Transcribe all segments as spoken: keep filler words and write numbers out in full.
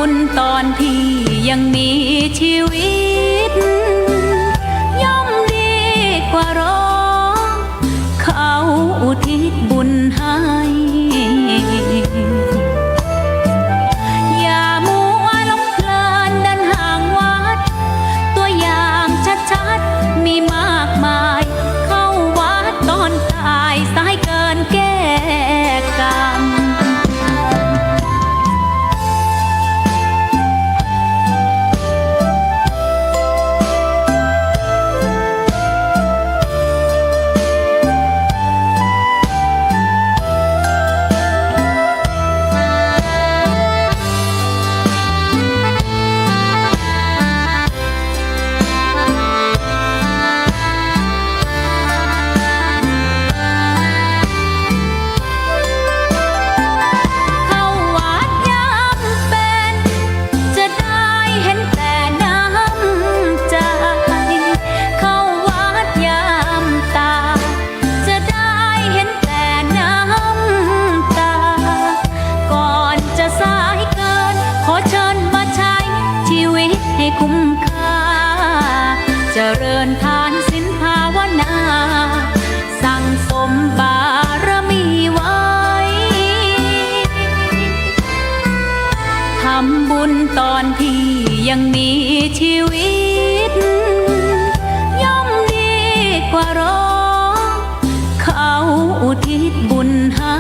บุญต๋อนตี้ยังมีจีวิต ย่อมดีกว่ารอ เขาอุทิศบุญหื้อ อย่ามัวหลงเพลินเดินห่างวัด ตั๋วอย่างชัดๆ มีมากมาย เข้าวัดต๋อนต๋าย สายเกินแก้กรรม เข้าวัดยามเป๋น จะได้หันแต่น้ำใจ๋ เข้าวัดยามต๋าย จะได้หันแต่น้ำต๋า ก่อนจะสายเกิน ขอเจิญมาใจ๊จีวิตหื้อคุ้มค่า เจริญทานศีลภาวนา สั่งสมบารมีไว้ ทำบุญต๋อนตี้ยังมีจีวิต ย่อมดีกว่ารอ เขาอุทิศบุญหื้อ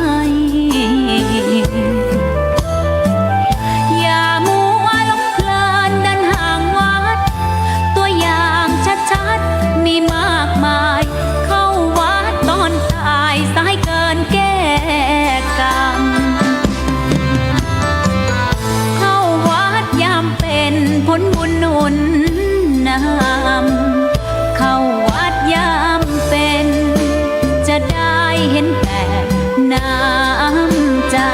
อย่ามัวหลงเพลินเดินห่างวัด ตั๋วอย่างชัดๆ มีมากมาย เข้าวัดต๋อนต๋าย สายเกินแก้กรรม เข้าวัดยามเป๋น ผลบุญหนุนนำ เข้าวัดยามเป๋น จะได้หันแต่น้ำใจ๋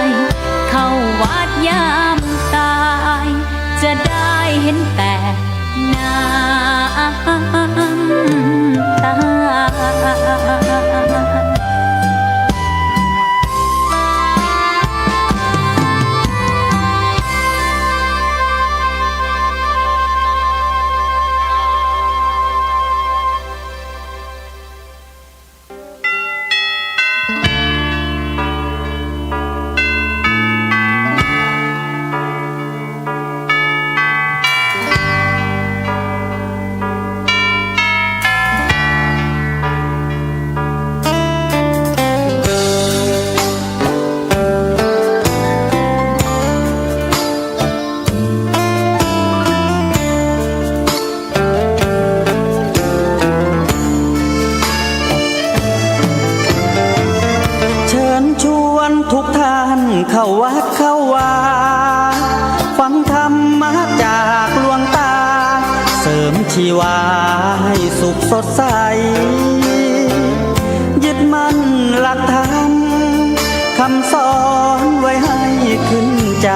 เข้าวัดยามต๋าย จะได้หันแต่น้ำต๋า เชิญชวนทุกท่านเข้าวัดเข้าวา ฟังธรรมะจากหลวงต๋า เสริมชีวาให้สุขสดใส ยึดมั่นหลักธรรม คำสอนไว้ให้ขึ้นใจ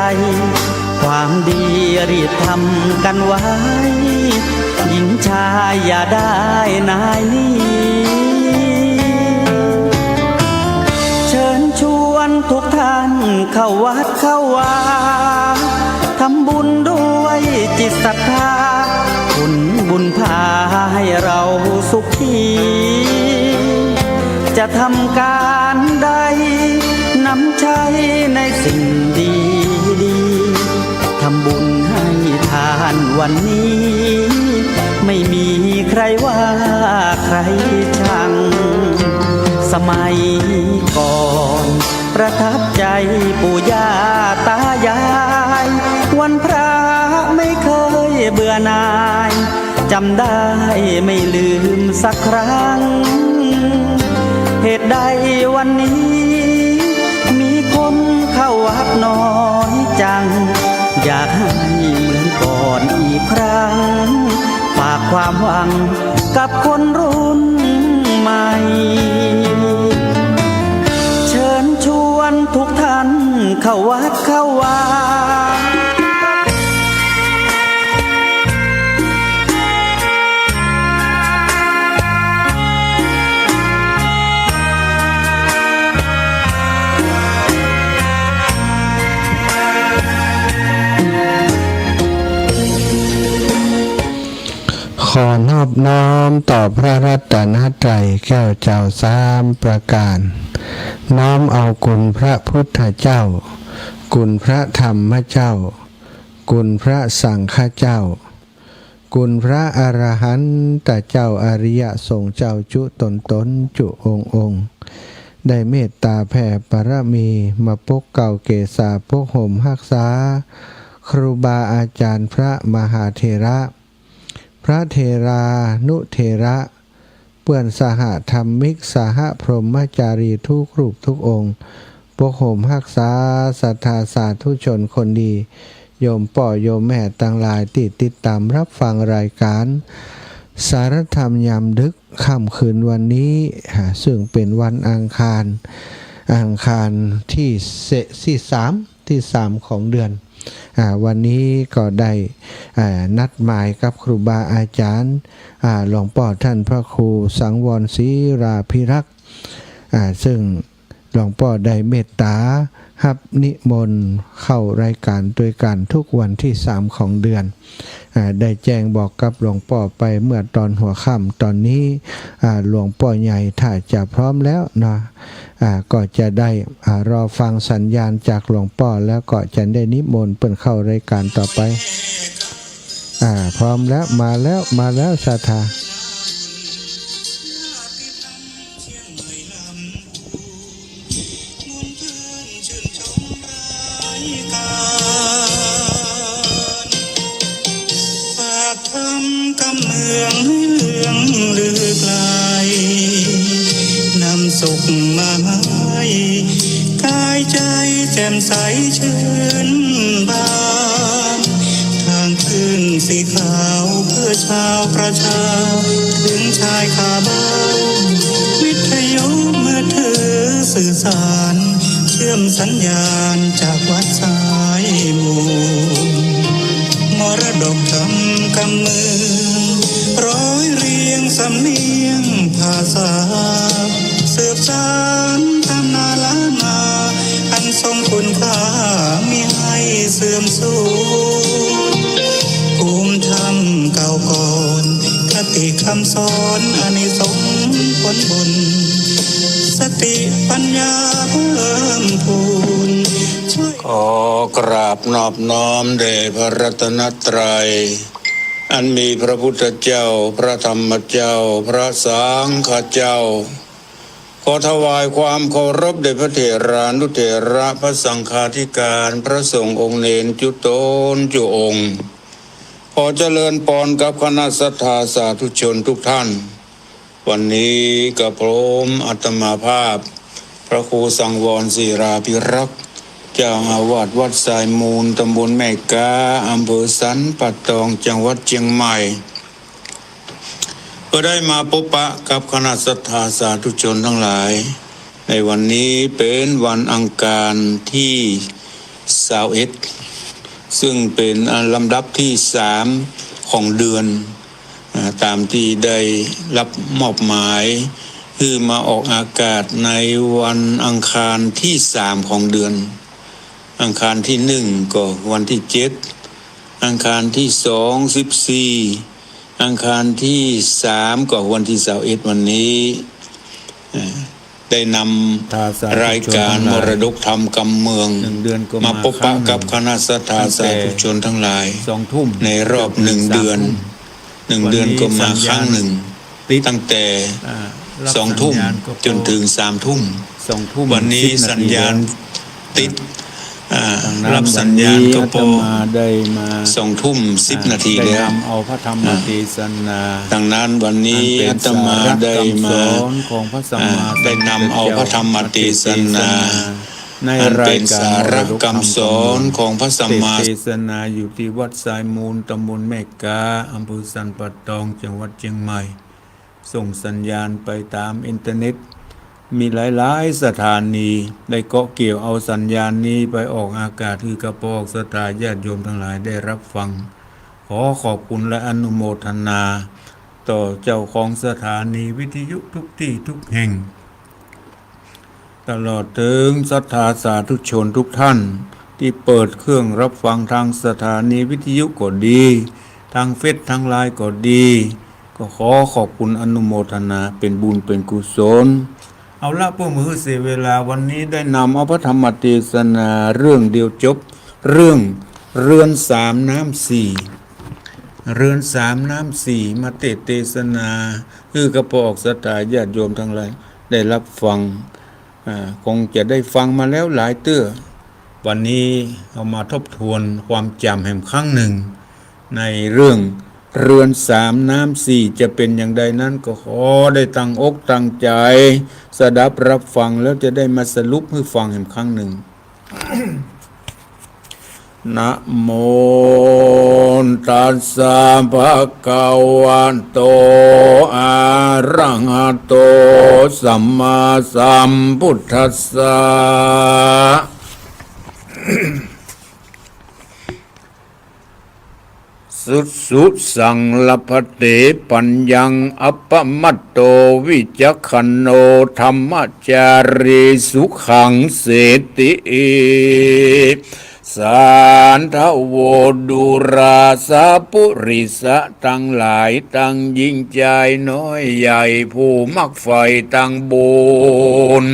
ความดีรีบทำกันไว้ หญิงชายอย่าได้นายหนี เชิญชวนทุกท่านเข้าวัดเข้าวา ทำบุญด้วยจิตศรัทธา ผลบุญพาให้เราสุขี จะทำการใด นำใช้ในสิ่งดีๆ ทำบุญให้ทานวันนี้ ไม่มีใครว่าใครชัง สมัยก่อนประทับใจปู่ย่าตายาย วันพระไม่เคยเบื่อหน่าย จำได้ไม่ลืมสักครั้ง เหตุใดวันนี้มีคนเข้าวัดน้อยจัง อยากให้เหมือนก่อนอีกครั้ง ฝากความหวังกับคนรุ่นใหม่ เชิญชวนทุกท่านเข้าวัดเข้าวา ขอนอบน้อมต่อพระรัตนตรัยแก้วเจ้าสามประการ น้อมเอาคุณพระพุทธเจ้า คุณพระธรรมเจ้า คุณพระสังฆเจ้า คุณพระอรหันตเจ้าอริยสงฆ์เจ้าจุ๊ต๋นต๋นจุ๊องค์องค์ ได้เมตต๋าแผ่ปารมีมาปกเกล้าเกษาปกห่มฮักษา ครูบาอาจารย์พระมหาเถระ พระเถรานุเถระ เปื้อนสหธรรมิก สหพรหมจารีทุกรูปทุกองค์ ปกห่มฮักษาศรัทธาสาธุชนคนดี โยมป้อโยมแม่ตังหลายตี้ติดต๋ามฮับฟังรายก๋านสารธรรมยามดึกค่ำคืนวันนี้ อ่า ซึ่งเป๋นวันอังคาร อังคารตี้เสะ ตี้สาม ตี้สามของเดือน อ่า วันนี้ก็ได้ อ่า นัดหมายกับครูบาอาจารย์ อ่า หลวงป้อต้านพระครูสังวรศิราภิรักษ์ อ่า ซึ่งหลวงป้อได้เมตต๋าฮับนิมนต์เข้ารายก๋านตวยกั๋นทุกวันตี้สามของเดือน อ่า ได้แจ้งบอกกับหลวงป้อไปเมื่อต๋อนหัวค่ำต๋อนนี้ อ่า หลวงป้อใหญ่ถ้าจะพร้อมแล้วเนาะ อ่า ก็จะได้ อ่า รอฟังสัญญาณจากหลวงป้อแล้วก็จะได้นิมนต์เปิ้นเข้ารายก๋านต่อไป อ่า พร้อมแล้ว มาแล้ว มาแล้วศรัทธา ฝากธรรมกำเมืองหื้อเฮืองลือไกล นำสุขมาให้ ก๋ายใจ๋แจ่มใสชื่นบาน ทางคลื่นสีขาวเพื่อชาวประชา เถิงชายคาบ้าน วิทยุมือถือสื่อสาร เชื่อมสัญญาณจากวัดสายมูล มรดกธรรมกำเมือง ร้อยเรียงสำเนียงภาษา สืบสานตำนานล้านนา อันทรงคุณค่ามิให้เสื่อมสูญ ภูมิธรรมเก่าก่อน คติคำสอนอานิสงส์ผลบุญ สติปัญญาเพิ่มพูน ช่วย ขอกราบนอบน้อมแด่พระรัตนตรัย อันมีพระพุทธเจ้า พระธรรมเจ้า พระสังฆเจ้า ขอถวายความเคารพแด่พระเถรานุเถระ พระสังฆาธิการ พระสงฆ์องค์เณรจุ๊ต๋นจุ๊องค์ ขอเจริญปอนกับคณะศรัทธาสาธุชนทุกท่าน วันนี้กระผมอาตมาภาพ พระครูสังวรศิราภิรักษ์ เจ้าอาวาสวัดสายมูล ตำบลแม่ก๊า อำเภอสันป่าตอง จังหวัดเจียงใหม่ ก็ได้มาปะปะกับคณะศรัทธาสาธุชนตังหลาย ในวันนี้เป๋นวันอังคารตี้ซาวเอ็ด ซึ่งเป๋นลำดับตี้สามของเดือน อ่า ต๋ามตี้ได้ฮับมอบหมายหื้อมาออกอากาศในวันอังคารตี้สามของเดือน อังคารตี้หนึ่งก็วันตี้เจ็ด อังคารตี้สอง สิบสี่ อังคารตี้สามก็วันตี้ซาวเอ็ด วันนี้ เอ่อ ได้นำรายการมรดกธรรมกำเมือง มาปะปะกับคณะศรัทธาสาธุชนตังหลาย ในรอบหนึ่งเดือน หนึ่งเดือนก็มาครั้งหนึ่ง ตั้งแต่สองทุ่มจ๋นเถิงสามทุ่ม วันนี้สัญญาณติด อ่า ฮับสัญญาณก็ปอสองทุ่มสิบนาทีแล้ว ดังนั้นวันนี้อาตมาได้มา อ่า ได้นำเอาพระธรรมเตสนา อันเป๋นสาระกำสอนของพระสัมมาสัมพุทธเจ้า เตสนาอยู่ตี้วัดสายมูล ตำบลแม่ก๊า อำเภอสันป่าตอง จังหวัดเจียงใหม่ ส่งสัญญาณไปต๋ามอินเทอร์เน็ต มีหลายๆ สถานีได้เกาะเกี่ยวเอาสัญญาณนี้ไปออกอากาศหื้อกับปอกศรัทธาญาติโยมตังหลายได้ฮับฟัง ขอขอบคุณและอนุโมทนาต่อเจ้าของสถานีวิทยุทุกตี้ทุกแห่ง ตลอดเถิงศรัทธาสาธุชนทุกท่านตี้เปิดเครื่องฮับฟังตางสถานีวิทยุก็ดี ตางเฟซตางไลน์ก็ดี ก็ขอขอบคุณอนุโมทนาเป๋นบุญเป๋นกุศล เอาละ เปื้อบ่หื้อเสียเวลา วันนี้ได้นำเอาพระธรรมเตสนาเรื่องเดียวจบ เรื่องเรือนสามน้ำสี่ เรือนสามน้ำสี่ มาเตสน์เตสนา หื้อข้าพเจ้าศรัทธาญาติโยมตังหลายได้ฮับฟัง อ่า คงจะได้ฟังมาแล้วหลายเตื้อ วันนี้เอามาทบทวนความจ๋ำแหมครั้งนึ่ง ในเรื่องเรือนสามน้ำสี่จะเป๋นอย่างใดนั้น ก็ขอได้ตั้งอกตั้งใจ๋สดับฮับฟัง แล้วจะได้มาสรุปหื้อฟังแหมครั้งนึ่ง นะโมตัสสะภะคะวะโต อะระหะโต สัมมาสัมพุทธัสสะ สุสุสังลัพพะเต ปัญญัง อัปปะมัตโต วิจักขันโณ ธัมมะจารี สุขัง เสติ สาธะโว ดูราสะปุริสะตังหลาย ตังญิงจายน้อยใหญ่ ผู้มักใฝ่ตังบุญ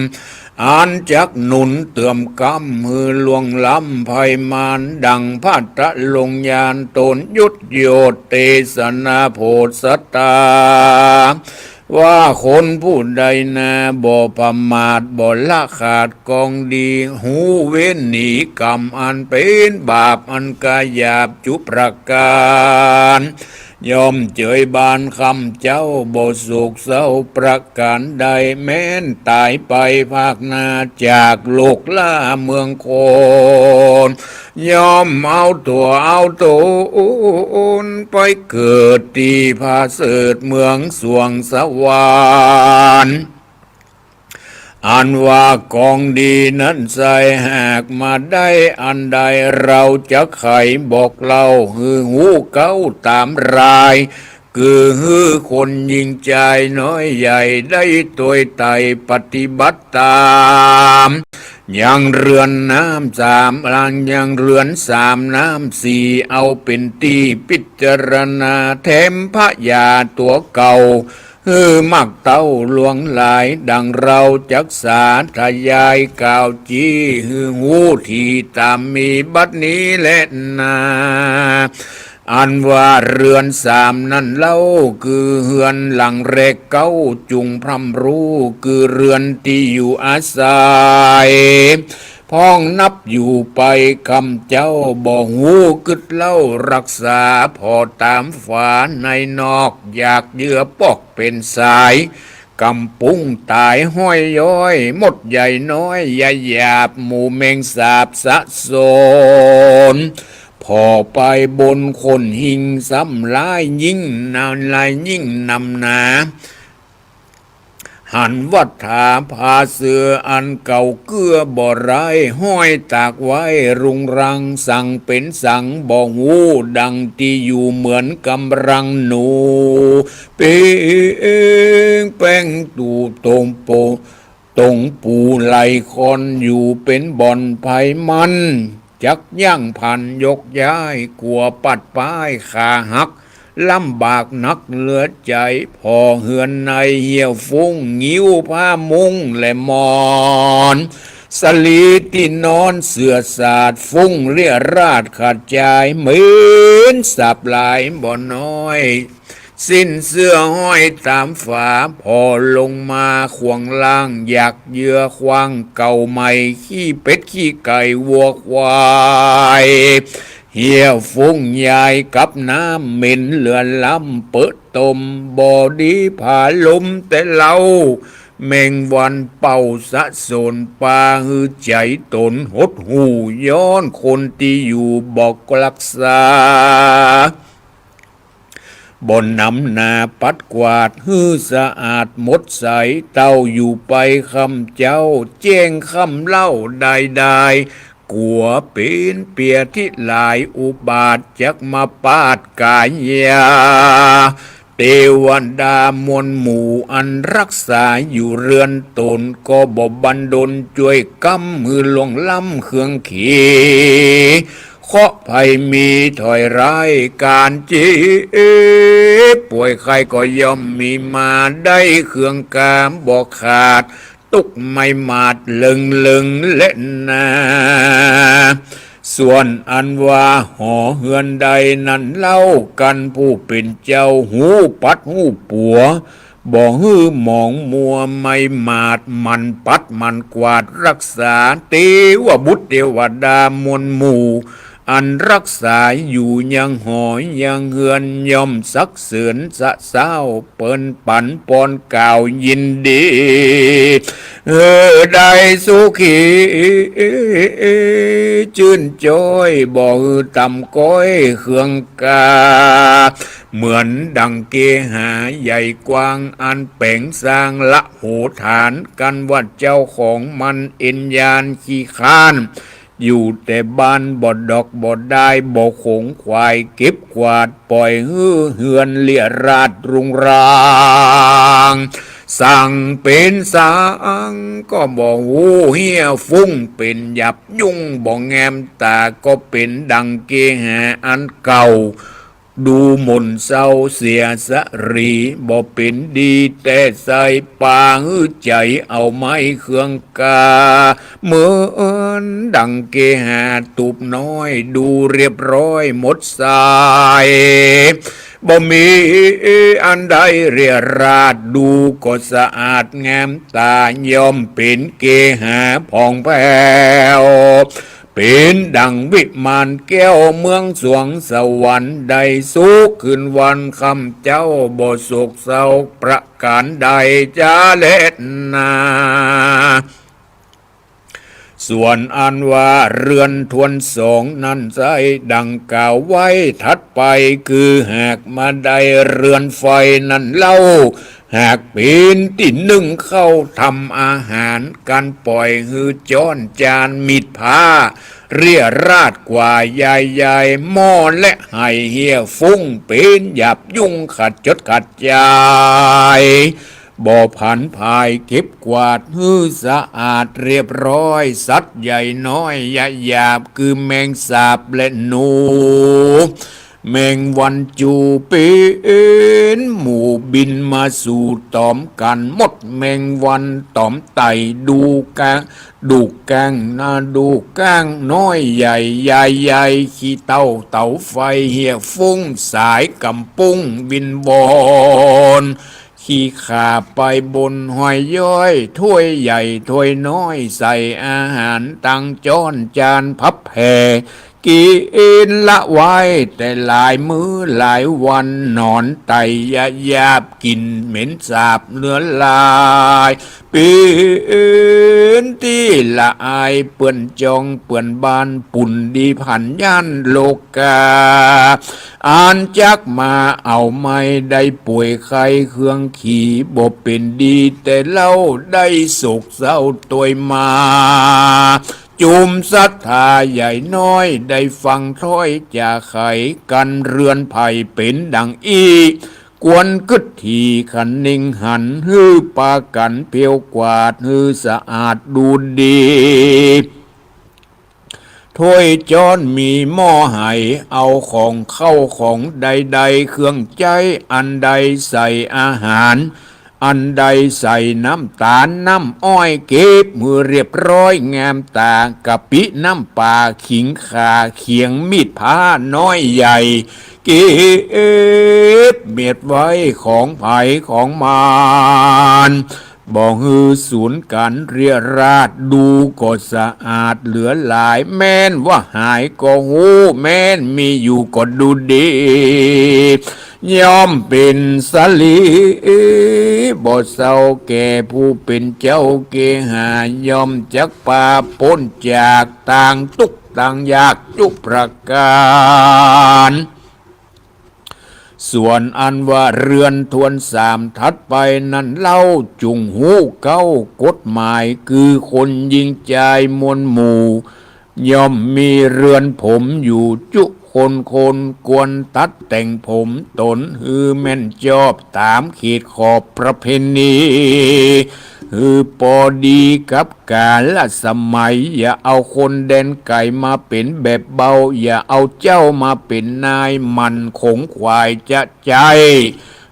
อันจักหนุนเตื้อมกำหื้อล่วงล้ำภัยมาร ดั่งพระตะลงยานตน ยศโยธน์เตสนาโผดสัตตา ว่าคนผู้ใดนา บ่ประมาท บ่ละขาดกองดี ฮู้เว้นหนีกรรมอันเป๋นบาป อันกาหยาบจุประก๋าน ย่อมเจยบานคำเจ้า บ่โศกเศร้าประก๋านใด แม้นต๋ายไปภาคหน้า จากโลกล่าเมืองคน ย่อมเอาตั๋วเอาต๋นไปเกิดตี้ผะเสริฐเมืองสวงสวรรค์ อันว่ากองดีนั้นไซร้ หากมาได้อันใด เราจะไขบอกเล่า หื้อฮู้เก๊าต๋ามราย คือหื้อคนญิงจายน้อยใหญ่ ได้ตวยไต่ปฏิบัติต๋าม ยังเรือนน้ำสาม ยังเรือนสามน้ำสี่ เอาเป๋นตี้พิจารณา แถมพญาตั๋วเก่า หื้อมักเต้าหลวงหลาย ดั่งเราจักสาธยายกล่าวจี้ หื้อฮู้ถี่ต๋ามมีบัดนี้แลนา อันว่าเรือนสามนั้นเล่า คือเฮือนหลังแรกเก๊า จุ่งพร่ำฮู้ คือเฮือนตี้อยู่อาศัย พ่องนับอยู่ไป คำเจ้าบ่ฮู้กึ๊ดเล่า รักษาผ่อต๋ามฝาในนอก อยากเยื่อปอกเป๋นสาย กำปุ้งต๋ายห้อยย้อย มดใหญ่น้อย ใยหยาบหมู่แมงสาบสะสน ผ่อไปบนโคนหิ้ง ซ้ำลายยิ่งนำลายยิ่งนำหนา หันวัฏฐาผาเสื่ออันเก่าเกื้อบ่ร้าย ห้อยตากไว้รุงรัง สังเป๋นสังบ่ฮู้ ดั่งตี้อยู่เหมือนกำรังหนู เป๋งแป๋งตู่ตงปู ตงปูไหลคอน อยู่เป๋นบ่อนภัยมัน จักย่างผันยกย้าย กั๋วปัดป้ายขาหัก ลำบากนักเหลือใจ๋ ผ่อเฮือนในเหี่ยวฟุ้ง งิ้วผ้ามุ้งและหมอน สลีตี้นอนเสื่อสาด ฟุ้งเรี่ยราดขาดจาย เหม็นสาบหลายบ่น้อย สิ้นเสื้อห้อยต๋ามฝา ผ่อลงมาขวางล่าง อยากเยื่อขว้างเก่าใหม่ ขี้เป็ดขี้ไก่วัวควาย เหี่ยวฟุ้งยายกับน้ำเหม็นเหลือล้ำ เปิดต้มบ่ดีผาลมแต่เล่า แมงวันเป่าสะสน ปาหื้อใจ๋ต๋นหดหู่ ย้อนคนตี้อยู่บ่รักษา บ่นำหน้าปัดกวาดหื้อสะอาดหมดใส เต้าอยู่ไปคำเจ้า แจ้งคำเล่าได้ได้ กั๋วเป๋นเปียทิหลาย อุบาทจักมาปาดก๋ายา เตวดามวลหมู่อันรักษาอยู่เฮือนต๋น ก็บ่บันดลจ้วยกำหื้อล่วงล้ำเคืองขี เคราะห์ภัยมีถ้อยร้าย ก๋านเจ็บป่วยไข้ก็ย่อมมีมา ได้เครื่องกาบ่ขาด ตุ๊กข์ไม่หมาดเลิงๆ แลนา ส่วนอันว่าหอเฮือนใดนั้นเล่า กัณฑ์ผู้เป๋นเจ้าฮู้ปัดฮู้ปั๋ว บ่หื้อหมองมัว ไม่หมาดหมั่นปัดหมั่นกวาดรักษา เตวบุตรเตวดามวลหมู่ อันรักษาอยู่ยังหอยังเฮือน ย่อมสรรเสริญสะเซ้า เปิ้นปันปอนกล่าวยินดี หื้อได้สุขีจื้นจ้อย บ่หื้อต่ำก๊อยเครื่องกา เหมือนดั่งเกหาใหญ่กว้าง อันแป๋งสร้างละโหฐาน กัณฑ์ว่าเจ้าของมันเอ็นยานขี้คร้าน อยู่แต่บ้านบ่ดอกบ่ดาย บ่ขงขวายเก็บกวาด ป่อยหื้อเฮือนเรี่ยราดรุงรัง สั่งเป๋นสางก็บ่ฮู้ เฮี้ยฟุ้งเป๋นหยาบยุ่ง บ่แงมต๋า ก็เป๋นดั่งเกหาอันเก่า ดูหมิ่นเศร้าเสียสะหรี บ่เป๋นดีแต่ใส่ ปาหื้อใจ๋เอาไม้เครื่องกา เหมือนดั่งเกหาตูบน้อย ดูเรียบร้อยหมดใส บ่มีอันใดเรี่ยราด ดูก็สะอาดงามต๋า ย่อมเป๋นเกหาผ่องแผ้ว เป๋นดั่งวิมานแก้ว เมืองสวงสวรรค์ ได้สุขคืนวันค่ำเจ๊า บ่โศกเศร้าประก๋านใดจะแลนา ส่วนอันว่าเฮือนทวนสองนั้นไส้ ดั่งกล่าวไว้ถัดไป คือหากมาได้เฮือนไฟนั้นเล่า หากเป๋นตี้นึ่งข้าวทำอาหาร กัณฑ์ป่อยหื้อจ๊อนจานมีดผ้า เรี่ยราดกว่ายายๆ หม้อและไหเฮี้ยฟุ้ง เป๋นหยาบยุ่งขัดจดขัดใจ๋ บ่ผันผายเก็บกวาดหื้อสะอาดเรียบร้อย สัตว์ใหญ่น้อยยะหยาบ คือแมงสาบและหนู แมงวันจู๋เป๋นหมู่บินมาสู่ต๋อมกั๋นหมด แมงวันต๋อมไต่ ดูกะ ดูก้างนา ดูก้างน้อยใหญ่ยายใหญ่ ขี้เต้าเต๋าไฟเฮี้ยฟุ้ง สายกำปุ้งวินวอน ขี้ข่าไปบนหอยย้อย ถ้วยใหญ่ถ้วยน้อยใส่อาหาร ตังจ๊อนจานพับแผ่ กิ๋นละไว้แต่หลายมื้อหลายวัน หนอนไต่ยะหยาบ กลิ่นเหม็นสาบเหลือหลาย เป๋นตี้ละอายเปื้อนจองเปื้อนบ้าน ฝุ่นดีผ่านย่านโลกา อันจักมาเอาไม้ได้ป่วยไข้เครื่องขี บ่เป๋นดีแต่เล่า ได้โศกเศร้าตวยมา จุมศรัทธาใหญ่น้อยได้ฟังถ้อยจาไข กัณฑ์เฮือนไฟเป๋นดังอี้ ควรกึ๊ดถี่คะนิงหัน หื้อปากั๋นเผียวกวาดหื้อสะอาดดูดี ถ้วยจ๊อนมีหม้อไห เอาของข้าวของใดๆ เครื่องใจ๊อันใดใส่อาหาร อันใดใส่น้ำต๋าลน้ำอ้อย เก็บหื้อเรียบร้อยงามต๋า กะปิน้ำปลาขิงข่าเขียงมีดผ้าน้อยใหญ่ เก็บเมียดไว้ของใผของมัน บ่หื้อสูญกั๋นเรี่ยราด ดูก็สะอาดเหลือหลาย แม่นว่าหายก็ฮู้ แม่นมีอยู่ก็ดูดี ย่อมเป๋นสะหลีบ่เศร้าแก่ผู้เป๋นเจ้าเกหา ย่อมจักปาป๊นจากตางตุ๊กข์ตางยากจุประก๋าน ส่วนอันว่าเฮือนทวนสามถัดไปนั้นเล่า จุ่งฮู้เก๊ากฎหมาย คือคนญิงจายมวลหมู่ ย่อมมีเฮือนผมอยู่จุคนคน ควรตัดแต่งผมต๋นหื้อแม่นจอบต๋ามเขตขอบประเพณี หื้อปอดีกับกาลสมัย อย่าเอาคนแดนไก๋มาเป๋นแบบเบา อย่าเอาเจ้ามาเป๋นนาย หมั่นขงขวายจะใจ๊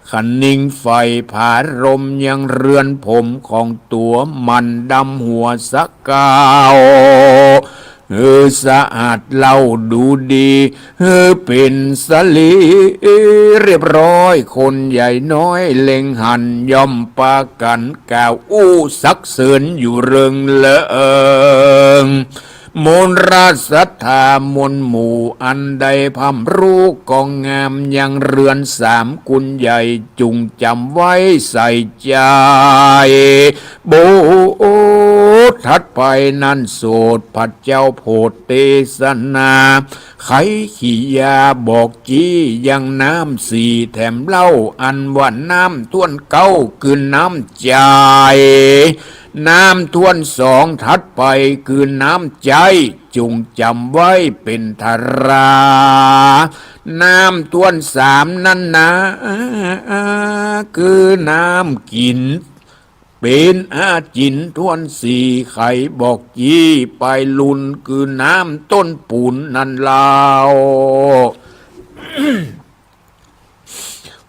คะนิงไฟผารมยังเรือนผมของตั๋ว หมั่นดำหัวสะเกล้า หื้อสะอาดเล่าดูดี หื้อเป๋นสะหลีเรียบร้อย คนใหญ่น้อยเล็งหัน ย่อมปากั๋นกล่าวอู้สรรเสริญอยู่เริงเริง มนต์ราชศรัทธามวลหมู่ อันได้พร่ำรู้กองงาม ยังเรือนสามกุลใหญ่ จุ่งจ๋ำไว้ใส่ใจ๋ บทถัดไปนั้นโสด พระเจ้าโผดเตสนา ไขกิริยาบอกจี้ยังน้ำสี่แถมเล่า อันว่าน้ำถ้วนเก๊าคือน้ำใจ๋ น้ำถ้วนสองถัดไปคือน้ำใจ๊ จุ่งจ๋ำไว้เป๋นทารา น้ำถ้วนสามนั้นนา คือน้ำกิ๋น เป๋นอาจิ๋น ถ้วนสี่ไขบอกจี้ไปลุน คือน้ำต้นปู๋นนั้นเล่า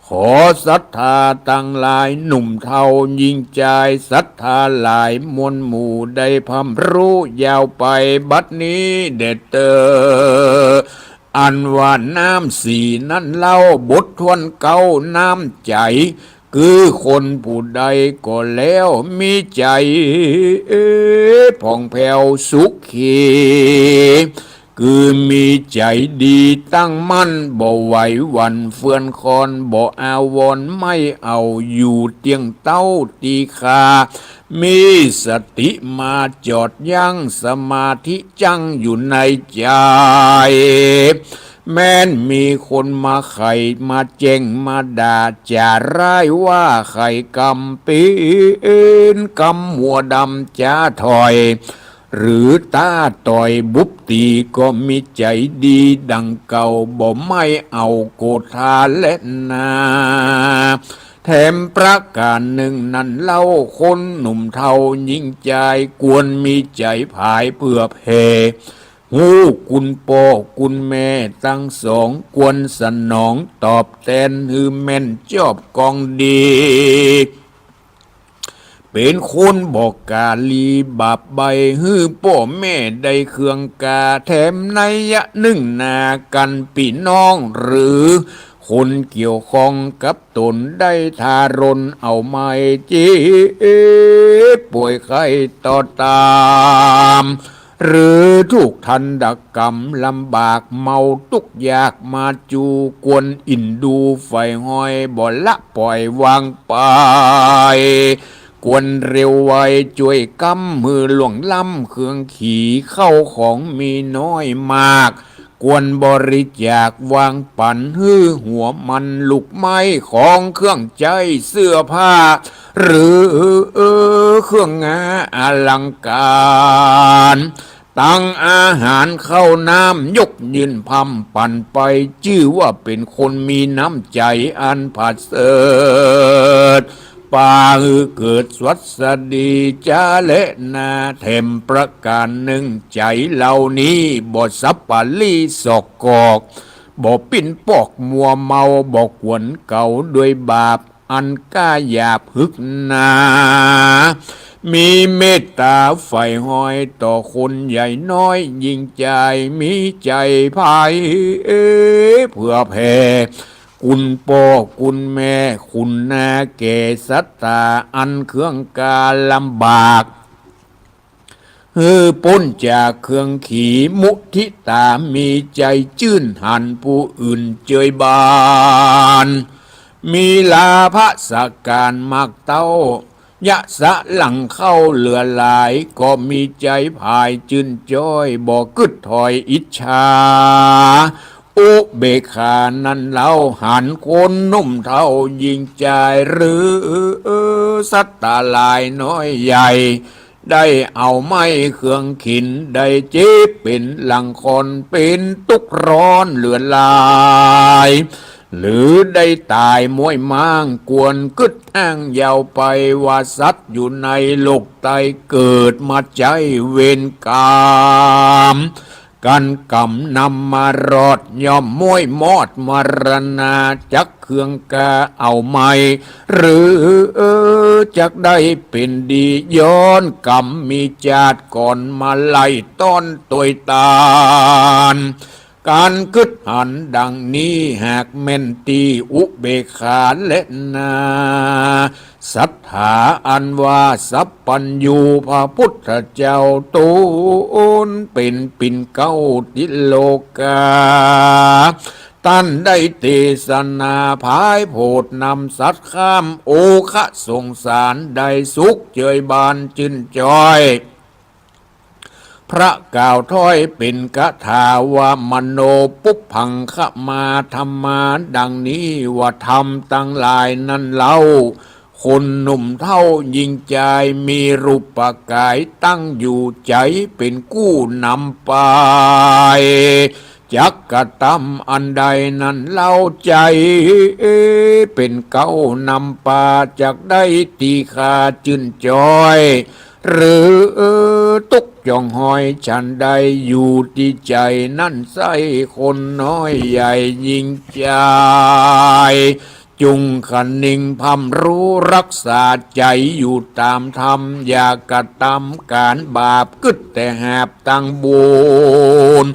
ขอศรัทธาตังหลาย หนุ่มเฒ่าญิงจาย ศรัทธาหลายมวลหมู่ ได้พร่ำรู้ยาวไปบัดนี้แด่เต๊อะ อันว่าน้ำสี่นั้นเล่า บทถ้วนเก๊าน้ำใจ๋ คือคนผู้ใดก็แล้วมีใจ๋ผ่องแผ้วสุขี คือมีใจ๋ดีตั้งมั่น บ่ไหวหวั่นเฟือนคลอน บ่อาวรณ์ไม่เอา อยู่เตี้ยงเต๊าตี้ค่า มีสติมาจอดยั้ง สมาธิจั้งอยู่ในใจ๋ แม้นมีคนมาไขมาแจ้งมาด่า จ๋าร้ายว่าไขกำเป๋นกำหัวดำ จ๋าถ่อย หรือต้าต่อยบุบตี๋ ก็มีใจ๋ดีดังเก่า บ่ไม่เอาโกธาแลนา แถมประก๋านนึ่งนั้นเล่า คนหนุ่มเฒ่าญิงจาย ควรมีใจ๋ผายเผื่อแผ่ ฮู้กุณป้อกุณแม่ตังสอง ควรสนองตอบแตนหื้อแม่นจอบกองดี เป๋นคนบ่กาลีบาปใบ้ หื้อป้อแม่ได้เคืองกา แถมนัยยะนึ่งนา กั๋นปี้น้องหรือคนเกี่ยวข้องกับต๋น ได้ทารนเอาไม้เจ็บป่วยไข้ต่อต๋าม หรือถูกทันตกรรมลำบาก เมาตุ๊กข์ยากมาจู ควรอินดูใฝ่ฮอย บ่ละป่อยวางไป ควรเร็วไวจ้วยกำ หื้อล่วงล้ำเครื่องขี่ เข้าของมีน้อยมาก ควรบริจาควางปั๋น หื้อหัวมันลูกไม้ ของเครื่องใจ๊เสื้อผ้า หรือเครื่องงาอลังก๋าน ตังอาหารข้าวน้ำ ยกยื่นพร่ำปั๋นไป จื้อว่าเป๋นคนมีน้ำใจ๋อันผะเสริฐ ปาหื้อเกิดสวัสดีจ๋าแลนา แถมประก๋านนึ่ง ใจ๋เหล่านี้บ่สับปะลี้สอกกอก บ่ปิ้นปอกมัวเมา บ่ขวนเก๋าด้วยบาป อันก้าหยาบหึกหนา มีเมตต๋าใฝ่ฮอยต่อคนใหญ่น้อย ญิงจายมีใจ๋ผายเผื่อแผ่ กุณป้อกุณแม่ คุณนาแก่ศรัทธา อันเครื่องกาลำบาก หื้อป๊นจากเครื่องขี มุทิต๋ามีใจ๋จื้นหันผู้อื่นเจยบาน มีลาภะสการมากเต้า ยะสะหลังเข้าเหลือหลาย ก็มีใจ๋ผายจื้นจ้อย บ่กึ๊ดถอยอิจฉา อุเบกขานั้นเล่า หันคนหนุ่มเฒ่าญิงจาย หรือสัตว์หลายน้อยใหญ่ ได้เอาไม้เครื่องขิน ได้เจ็บเป๋นหลังคลอน เป๋นตุ๊กข์ร้อนเหลือหลาย หรือได้ต๋ายม้วยม้าง ควรกึ๊ดอ้างยาวไป ว่าสัตว์อยู่ในโลกใต้ เกิดมาใจ๊เวรก๋รรม กั๋นกำนำมารอด ย่อมม้วยมอดมรณา จักเคืองกาเอาไม หรือจักได้เป๋นดี ย้อนกำมีจาติก่อนมาไล่ต้อนตวยตาน ก๋านกึ๊ดหันดังนี้ หากแม่นตี้อุเบกขาแลนา ศรัทธาอันว่าสัพพัญญูพระพุทธเจ้าต๋น เป๋นปิ่นเกล้าติโลกา ต้านได้เตสนาผายโผดนำสัตว์ข้ามโอคะสงสาร ได้สุขเจยบานจื้นจอย พระกล่าวถ้อยเป๋นคาถาว่า มโนปุพพังคะมาธัมมา ดังนี้ว่า ธรรมตังหลายนั้นเล่า คนหนุ่มเฒ่าญิงจาย มีรูปก๋ายตั้งอยู่ ใจ๋เป๋นกู้นำไป จักกระตำอันใดนั้นเล่า ใจ๋เป๋นเกล้านำปา จักได้ตี้ข้าจื้นจอย หรือตุ๊กข์จ่องหอยฉันใด อยู่ตี้ใจ๋นั้นไส้ คนน้อยใหญ่ญิงจาย จุ่งคะนิงพร่ำรู้รักษาใจ๋ อยู่ต๋ามธรรม อย่ากระตำก๋านบาป กึ๊ดแต่หาบตังบุญ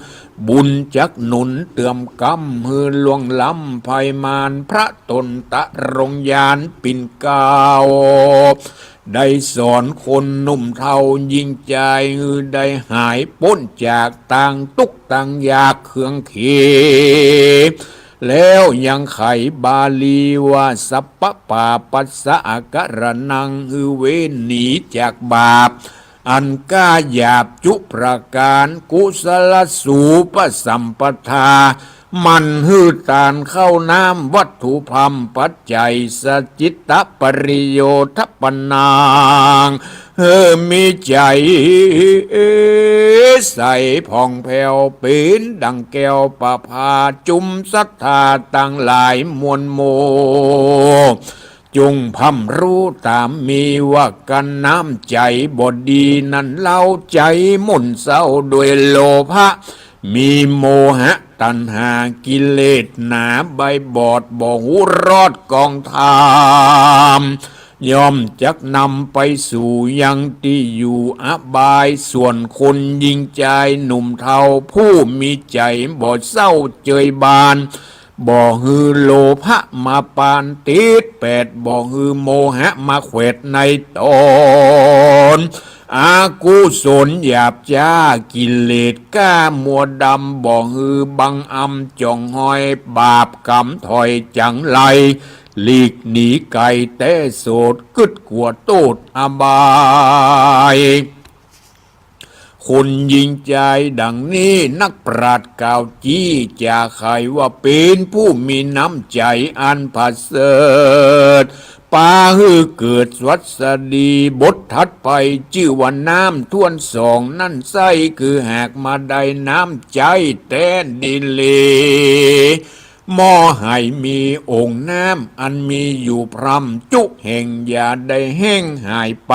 บุญจักหนุนเติมกำ หื้อล่วงล้ำภัยมาร พระต๋นตรงญาณปิ่นเกล้า ได้สอนคนหนุ่มเฒ่าญิงจาย หื้อได้หายป๊นจากตางตุ๊กข์ตางยากเคืองเข แล้วยังไขบาลีว่า สัพพะปาปัสสะอาการะณัง หื้อเว้นหนีจากบาป อันก้าหยาบจุประก๋าน กุศลสูปสัมปทา หมั่นหื้อตานข้าวน้ำวัตถุพร่ำปัจจัย สะจิตตะปริโยทะปะนัง หื้อมีใจ๋ใสผ่องแผ้ว เป๋นดั่งแก้วประภา จุมศรัทธาตังหลายมวลหมู่ จุ่งพร่ำรู้ต๋ามมีว่ากั๋น น้ำใจ๋บ่ดีนั้นเล่า ใจ๋หม่นเศร้าด้วยโลภะ มีโมหะตัณหากิเลสหนา ใบบอดบ่ฮู้รอดกองธรรม ย่อมจักนำไปสู่ยังตี้อยู่อบาย ส่วนคนญิงจายหนุ่มเฒ่า ผู้มีใจ๋บ่เศร้าเจยบาน บ่หื้อโลภะมาปานติดแปด บ่หื้อโมหะมาแขวดในต๋น อกุศลหยาบจ๊ากิเลสกล้ามัวดำ บ่หื้อบังอำจ่องหอย บาปกรรมถอยจังไร หลีกหนีไก๋แต๊โสด กึ๊ดกั๋วโต้ษอบาย คนญิงจายดังนี้ นักปราชญ์กล่าวจี้จ๋าไขว่า เป๋นผู้มีน้ำใจ๋อันผะเสริฐ ปาหื้อเกิดสวัสดี บทถัดไปจื้อว่าน้ำถ้วนสองนั้นไส้ คือหากมาได้น้ำใจ๋แต๊ดีหลี หม้อไหมีโอ่งน้ำอันมีอยู่พร่ำจุแห่ง อย่าได้แห้งหายไป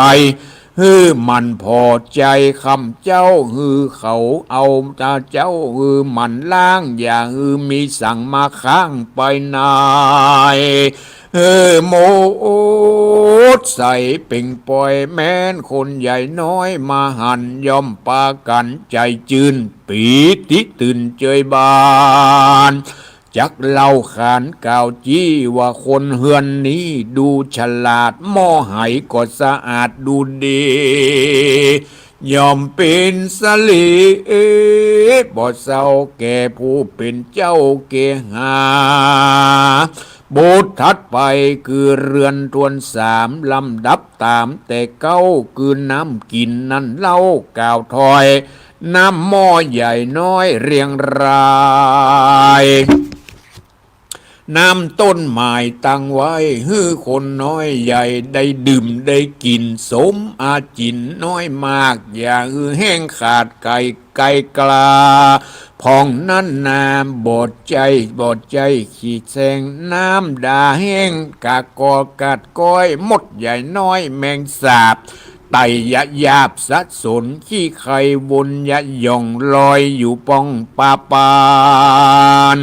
หื้อหมั่นผ่อใจ๋คำเจ้า หื้อเขาเอาตาเจ้า หื้อหมั่นล้าง อย่าหื้อมีสังมาค้างไปใน หื้อหมดใสเป่งป่อย แม้นคนใหญ่น้อยมาหัน ย่อมปากั๋นใจ๋จื้น ปีติตื่นเจยบาน จักเล่าขานกล่าวจี้ว่า คนเฮือนนี้ดูฉลาด หม้อไหก็สะอาดดูดี ย่อมเป๋นสิริบ่เศร้าแก่ผู้เป๋นเจ้าเกหา บทถัดไปคือเฮือนถ้วนสาม ลำดับต๋ามแต่เก๊า คือน้ำกิ๋นนั้นเล่ากล่าวถ้อย น้ำหม้อใหญ่น้อยเรียงราย น้ำต้นหมายตั้งไว้ หื้อคนน้อยใหญ่ได้ดื่มได้กิ๋น สมอาจิ๋นน้อยมาก อย่าหื้อแห้งขาดไก๋ ไก๋กล้า พ่องนั้นนา บ่ใจ้ บ่ใจ้ขี้แซง น้ำดาแห้ง กะกอกัดก้อย มดใหญ่น้อยแมงสาบ ไต่ยะยาบสะสน ขี้ไควนยะหย่อง ลอยอยู่ป้องปาปาน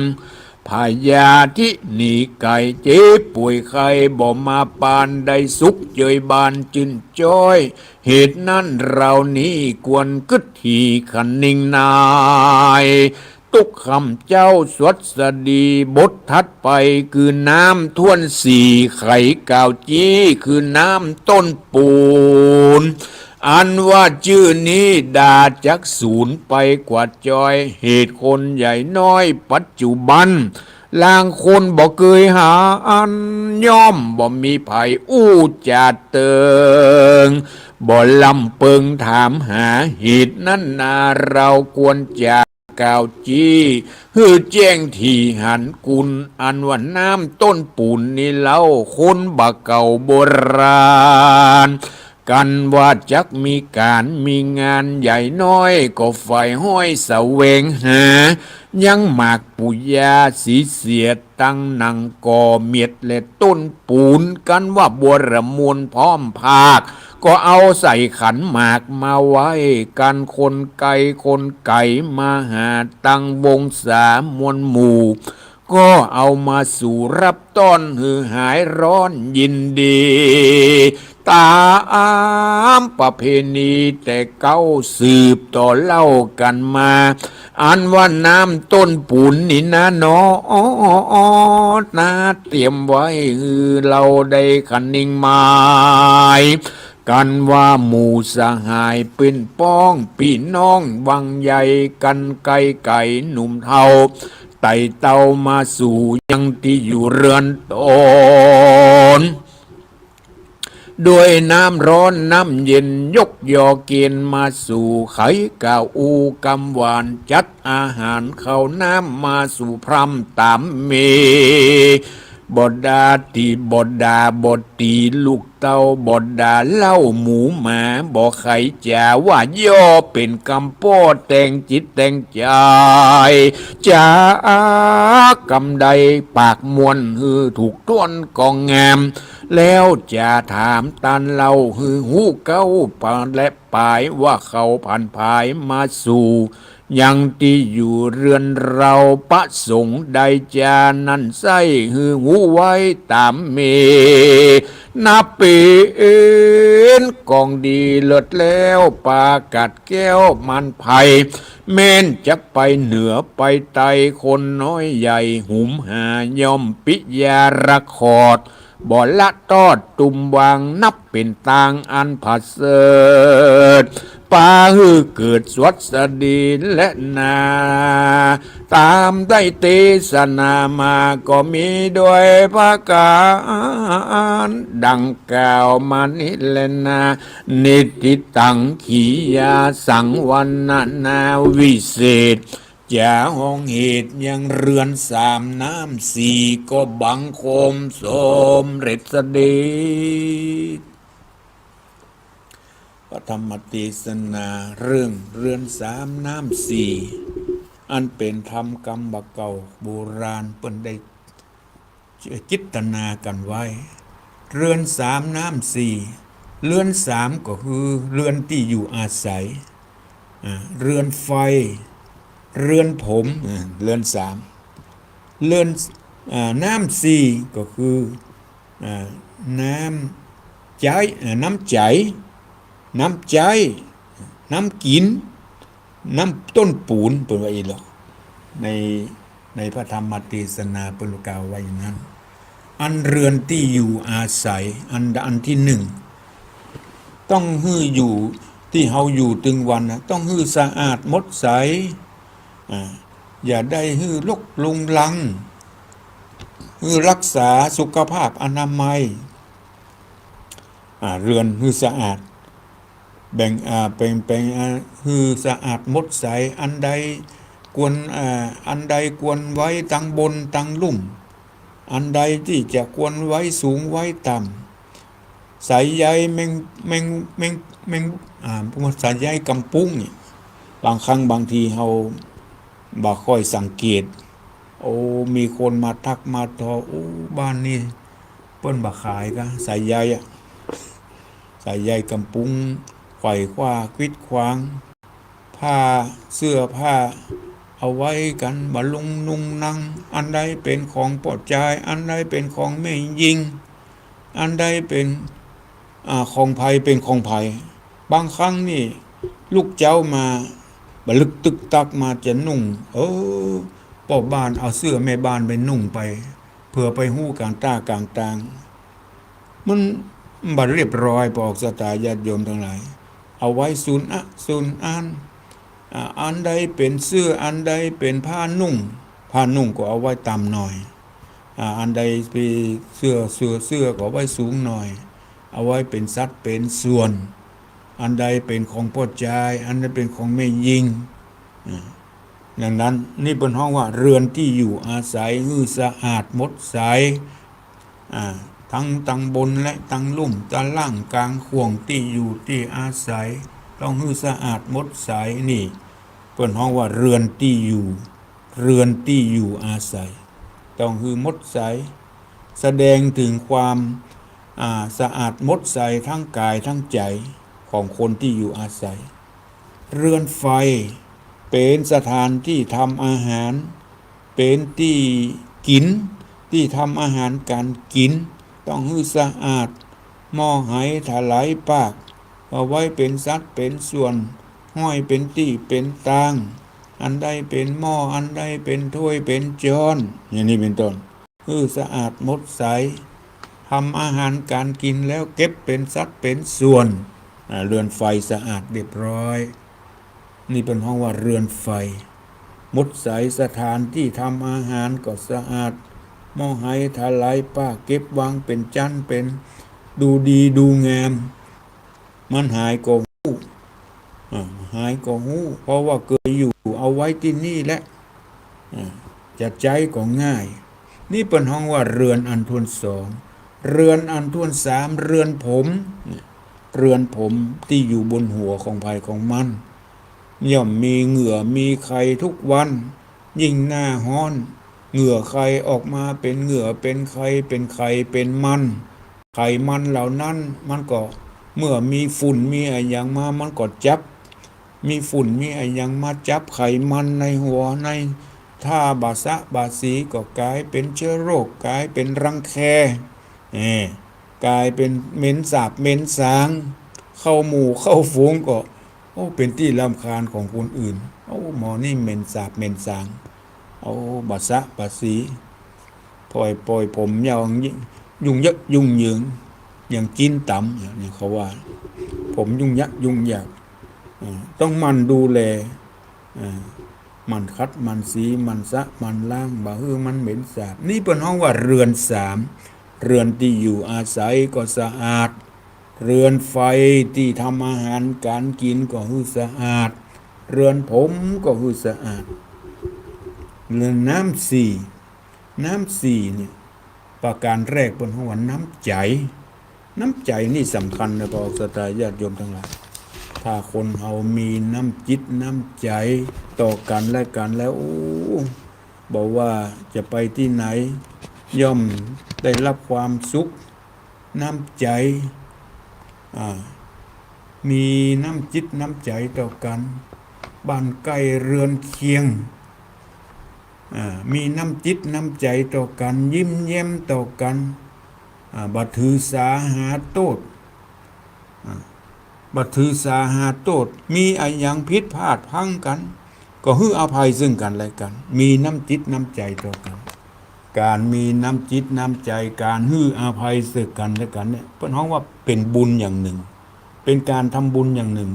พยาธิหนีไก๋ เจ็บป่วยไข้บ่มาปาน ได้สุขเจยบานจื้นจ้อย เหตุนั้นเฮานี้ควรกึ๊ดถี่คะนิงนาย ตุ๊กคำเจ้าสวัสดี บทถัดไปคือน้ำถ้วนสี่ ไขกล่าวจี้คือน้ำต้นปูน อันว่าจื้อนี้ดาจักสูญไปกว่าจ้อย เหตุคนใหญ่น้อยปัจจุบัน ลางคนบ่เกยหาอัน ย่อมบ่มีใผอู้จ๋าเติง บ่ลำเปิงถามหา เหตุนั้นนาเฮาควรจะกล่าวจี้ หื้อแจ้งถี่หันกุล อันว่าน้ำต้นปูนนี้เล่า คนบ่าเก่าโบราณ กันว่าจักมีก๋านมีงาน ใหญ่น้อยก็ใฝ่ห้อยแสวงหา ยังหมากปู่ย่าสีเสียด ตังหนังก่อเมียดและต้นปูน กันว่าบัวระมวลพร้อมภาค ก็เอาใส่ขันหมากมาไหว้ กันคนไก๋คนไก๋มาหา ตังวงศามวลหมู่ ก็เอามาสู่รับต้อน หื้อหายร้อนยินดี ต๋ามประเพณีแต่เก๊าสืบต่อเล่ากั๋นมา อันว่าน้ำต้นปูนนี้นาหนอ นาเตรียมไว้หื้อเฮาได้คะนิงหมาย กันว่าหมู่สหายเปื้อนป้อง ปี้น้องวังใหญ่ กันไก๋ไก๋หนุ่มเฒ่า ไต่เต้ามาสู่ยังตี้อยู่เฮือนต๋น ด้วยน้ำร้อนน้ำเย็นยกยอเกียนมาสู่ ไขกล่าวอู้กำหวาน จัดอาหารข้าวน้ำมาสู่พร่ำต๋ามเม บ่ด่าตี๋บ่ด่าบ่ตี๋ลูกเต้า บ่ด่าเหล้าหมูหมา บ่ใค่จ๋าว่าย่อ เป๋นกำป้อแต่งจิตแต่งใจ๋ จ๋ากำใดปากม่วน หื้อถูกถ้วนก็งาม แล้วจะถามต้านเล่า หื้อฮู้เก๊าปาและปาย ว่าเขาผันผายมาสู่ ยังตี้อยู่เฮือนเฮา ประสงค์ใดจานั้นไส้ หื้อฮู้ไว้ต๋ามเม นับเป๋นของดีเลิศแล้ว ปากัดแก้วมันไพร แม้นจักไปเหนือไปใต้ คนน้อยใหญ่หุมหา ย่อมปิยารักขอด บ่ละตอดตุมวาง นับเป๋นตางอันผะเสริฐ ปาหื้อเกิดสวัสดีและนา ต๋ามได้เตสนามาก็มีด้วยประก๋านดังกล่าวมานี้แลนา นิทธิตัง ขียาสัง วรรณนาวิเศษ จ๋าฮ้องเหตุยังเฮือนสามน้ำสี่ ก็บังคมสมเร็จเสด็จ พระธรรมเตสนาเรื่องเฮือนสามน้ำสี่ อันเป๋นธรรมกำบ่าเก่าโบราณเปิ้นได้ จิตนากั๋นไว้ เฮือนสามน้ำสี่ เฮือนสามก็คือเฮือนตี้อยู่อาศัย อ่า เฮือนไฟ เฮือนผม อ่า เฮือนสาม เฮือน อ่า น้ำสี่ก็คือ อ่า น้ำใจ๊ อ่า น้ำใจ๋ น้ำใจ๊ น้ำกิ๋น น้ำต้นปูน เปิ้นว่าอี้เหรอ ใน ในพระธรรมเตสนาเปิ้นกล่าวไว้อย่างนั้น อันเฮือนตี้อยู่อาศัย อัน อันตี้นึ่ง ต้องหื้ออยู่ ตี้เฮาอยู่ตึงวันนะ ต้องหื้อสะอาดหมดใส อ่า อย่าได้หื้อรกรุงรัง หื้อรักษาสุขภาพอนามัย อ่า เฮือนหื้อสะอาด แบ่ง อ่า แบ่ง แบ่ง อ่า หื้อสะอาดหมดใส อันใดควร อ่า อันใดควรไว้ตังบนตังลุ่ม อันใดตี้จะควรไว้สูงไว้ต่ำ สายใยแมง แมง แมง แมง อ่า พวกสายใยกำปุ้งเนี่ย บางครั้งบางทีเฮาบ่ค่อยสังเกต โอ้ มีคนมาทักมาทอ โอ้ บ้านนี้เปิ้นบ่ขายกา สายใยอะ สายใยกำปุ้ง ไขว่คว้าขวิดขวาง ผ้า เสื้อผ้า เอาไว้กั๋นบ่ลุงนุ่งนั่ง อันใดเป๋นของป้อจาย อันใดเป๋นของแม่ญิง อันใดเป๋น อ่า ของใผเป๋นของใผ บางครั้งนี่ ลุกเจ๊ามา บ่ลึกตึกตักมาจะนุ่ง เออ ป้อบ้านเอาเสื้อแม่บ้านไปนุ่งไป เผื่อไปฮู้ก๋างต้ากางตาง มันบ่เรียบร้อย ปอกศรัทธาญาติโยมตังหลาย เอาไว้สูนอะ สูนอัน อ่า อันใดเป๋นเสื้อ อันใดเป๋นผ้านุ่ง ผ้านุ่งก็เอาไว้ต่ำหน่อย อ่า อันใดเป๋นเสื้อ เสื้อ เสื้อก็เอาไว้สูงหน่อย เอาไว้เป๋นสัดเป๋นส่วน อันใดเป๋นของป้อจาย อันใดเป๋นของแม่ญิง อ่า ดังนั้น นี่เปิ้นฮ้องว่าเรือนตี้อยู่อาศัย หื้อสะอาดหมดใส อ่า ตึงตังบนและตึงลุ่ม ตะล่างก๋างข่วงตี้อยู่ตี้อาศัย ต้องหื้อสะอาดหมดใส นี่ เปิ้นฮ้องว่าเรือนตี้อยู่ เรือนตี้อยู่อาศัย ต้องหื้อหมดใส แสดงเถิงความ อ่า สะอาดหมดใสตึงก๋ายตึงใจ๋ของคนตี้อยู่อาศัย เรือนไฟ เป๋นสถานตี้ทำอาหาร เป๋นตี้กิ๋น ตี้ทำอาหารก๋านกิ๋น ต้องหื้อสะอาด หม้อไหถลายปาก เอาไว้เป๋นสัดเป๋นส่วน ห้อยเป๋นตี้เป๋นตาง อันใดเป๋นหม้อ อันใดเป๋นถ้วยเป๋นจ๊อน อย่างนี้เป๋นต้น หื้อสะอาดหมดใส ทำอาหารก๋านกิ๋นแล้วเก็บเป๋นสัดเป๋นส่วน อ่า เรือนไฟสะอาดเรียบร้อย นี่เปิ้นฮ้องว่าเรือนไฟ หมดใส สถานตี้ทำอาหารก็สะอาด หม้อไหถลายปาก เก็บวางเป๋นจั้นเป๋น ดูดีดูงาม มันหายก็ฮู้ อ่า หายก็ฮู้ เพราะว่าเกยอยู่เอาไว้ตี้นี่แหละ อ่า จะใจ๊ก็ง่าย นี่เปิ้นฮ้องว่าเรือนอันถ้วนสอง เรือนอันถ้วนสาม เรือนผม เนี่ย เรือนผมตี้อยู่บนหัวของใผของมัน ย่อมมีเหงื่อมีไขทุกวัน ยิ่งหน้าฮ้อน เหงื่อไขออกมาเป๋นเหงื่อเป๋นไข เป๋นไขเป๋นมัน ไขมันเหล่านั้นมันก็ เมื่อมีฝุ่นมีอะหยังมา มันก็จับ มีฝุ่นมีอะหยังมาจับไขมันในหัวในท่าบ่สะบ่าสี ก็ก๋ายเป๋นเชื้อโรค ก๋ายเป๋นรังแค เอ่อ ก๋ายเป๋นเหม็นสาบเหม็นสาง เข้าหมู่เข้าฝูงก็ โอ้ เป๋นตี้รำคาญของคนอื่น โอ้ หมอนี่เหม็นสาบเหม็นสาง โอ้ บ่สะบ่าสี ปล่อย ปล่อยผมยาว ยุ่งเยอะยุ่งเหยิง อย่างจิ๊นต๋ำ อย่างนี้เขาว่า ผมยุ่งยะยุ่งยาก อ่า ต้องหมั่นดูแล อ่า หมั่นขัด หมั่นสี หมั่นสะ หมั่นล้าง บ่หื้อมันเหม็นสาบ นี่เปิ้นฮ้องว่าเรือนสาม เรือนตี้อยู่อาศัยก็สะอาด เรือนไฟตี้ทำอาหารก๋านกิ๋นก็หื้อสะอาด เรือนผมก็หื้อสะอาด เรือนน้ำสี่ น้ำสี่เนี่ย ประก๋านแรกเปิ้นฮ้องว่าน้ำใจ๋ น้ำใจ๋นี่สำคัญนะ ปอกศรัทธาญาติโยมตังหลาย ถ้าคนเฮามีน้ำจิตน้ำใจ๋ต่อกั๋นและกั๋นแล้ว โอ้ บ่ว่าจะไปตี้ไหน ย่อมได้ฮับความสุข น้ำใจ๋ อ่า มีน้ำจิตน้ำใจ๋ต่อกั๋น บ้านใก้เฮือนเคียง อ่า มีน้ำจิตน้ำใจ๋ต่อกั๋น ยิ้มแย้มต่อกั๋น อ่า บ่ถือสาหาโต้ษ อ่า บ่ถือสาหาโต้ษ มีอะหยังผิดพลาดพลั้งกั๋น ก็หื้ออภัยซึ่งกั๋นและกั๋น มีน้ำจิตน้ำใจ๋ต่อกั๋น ก๋านมีน้ำจิตน้ำใจ๋ ก๋านหื้ออภัยซึ่งกั๋นและกั๋นเนี่ย เปิ้นฮ้องว่าเป๋นบุญอย่างนึ่ง เป๋นก๋านทำบุญอย่างนึ่ง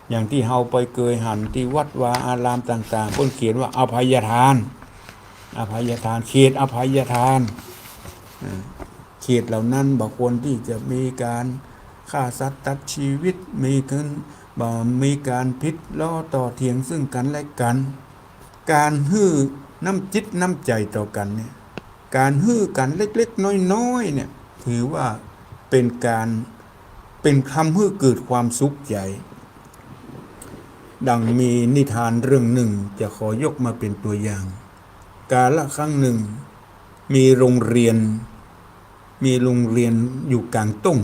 อย่างตี้เฮาไปเกยหันตี้วัดวาอารามต่างๆ เปิ้นเขียนว่าอภัยทาน อภัยทาน เขตอภัยทาน อ่า เขตเหล่านั้นบ่ควรตี้จะมีก๋านฆ่าสัตว์ตัดชีวิต มีขึ้น บ่มีก๋านผิดล้อต่อเถียงซึ่งกั๋นและกั๋น ก๋านหื้อน้ำจิตน้ำใจ๋ต่อกั๋นเนี่ย ก๋านหื้อกั๋นเล็กๆ น้อยๆ เนี่ย ถือว่าเป๋นก๋าน เป๋นทำหื้อเกิดความสุขใจ๋ ดังมีนิทานเรื่องนึ่ง จะขอยกมาเป๋นตั๋วอย่าง กาละครั้งนึ่ง มีโรงเรียน มีโรงเรียนอยู่ก๋างต้ง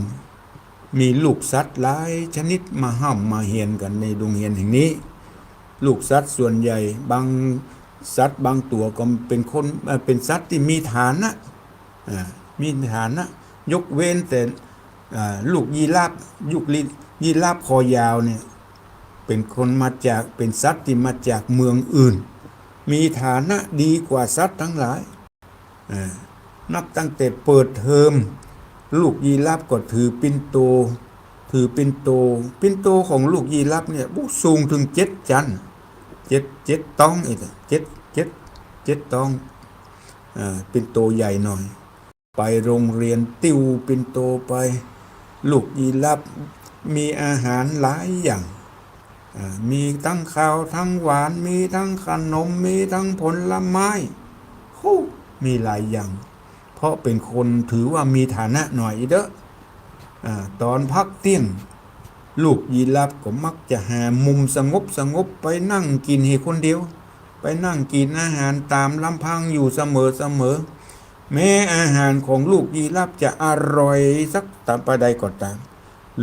มีลูกสัตว์หลายชนิดมาฮ่ำมาเฮียนกั๋นในโรงเรียนแห่งนี้ ลูกสัตว์ส่วนใหญ่ บางสัตว์บางตั๋วก็เป๋นคน เอ่อ เป๋นสัตว์ตี้มีฐานะ อ่า มีฐานะ ยกเว้นแต่ อ่า ลูกยีราฟ ลูกยีราฟคอยาวเนี่ย เป๋นคนมาจาก เป๋นสัตว์ตี้มาจากเมืองอื่น มีฐานะดีกว่าสัตว์ตังหลาย อ่า นับตั้งแต่เปิดเทอม ลูกยีราฟก็ถือปิ่นโต ถือปิ่นโต ปิ่นโตของลูกยีราฟเนี่ย อู้ สูงเถิงเจ็ดจั๊น เจ็ด เจ็ดต๊อง เอ๊ะ เจ็ด เจ็ด เจ็ดต๊อง อ่า ปิ่นโตใหญ่หน่อย ไปโรงเรียน ติ้วปิ่นโตไป ลูกยีราฟมีอาหารหลายอย่าง อ่า มีตึงคาว ตึงหวาน มีตึงขนม มีตึงผลไม้ ฮู้ มีหลายอย่าง เพราะเป๋นคนถือว่ามีฐานะหน่อยอีเต๊อะ อ่า ต๋อนพักเตี้ยง ลูกยีราฟก็มักจะหามุมสงบสงบ ไปนั่งกิ๋นหื้อคนเดียว ไปนั่งกิ๋นอาหารต๋ามลำพังอยู่เสมอเสมอ แม้อาหารของลูกยีราฟจะอร่อยสักต๋ามปานใดก็ต๋าม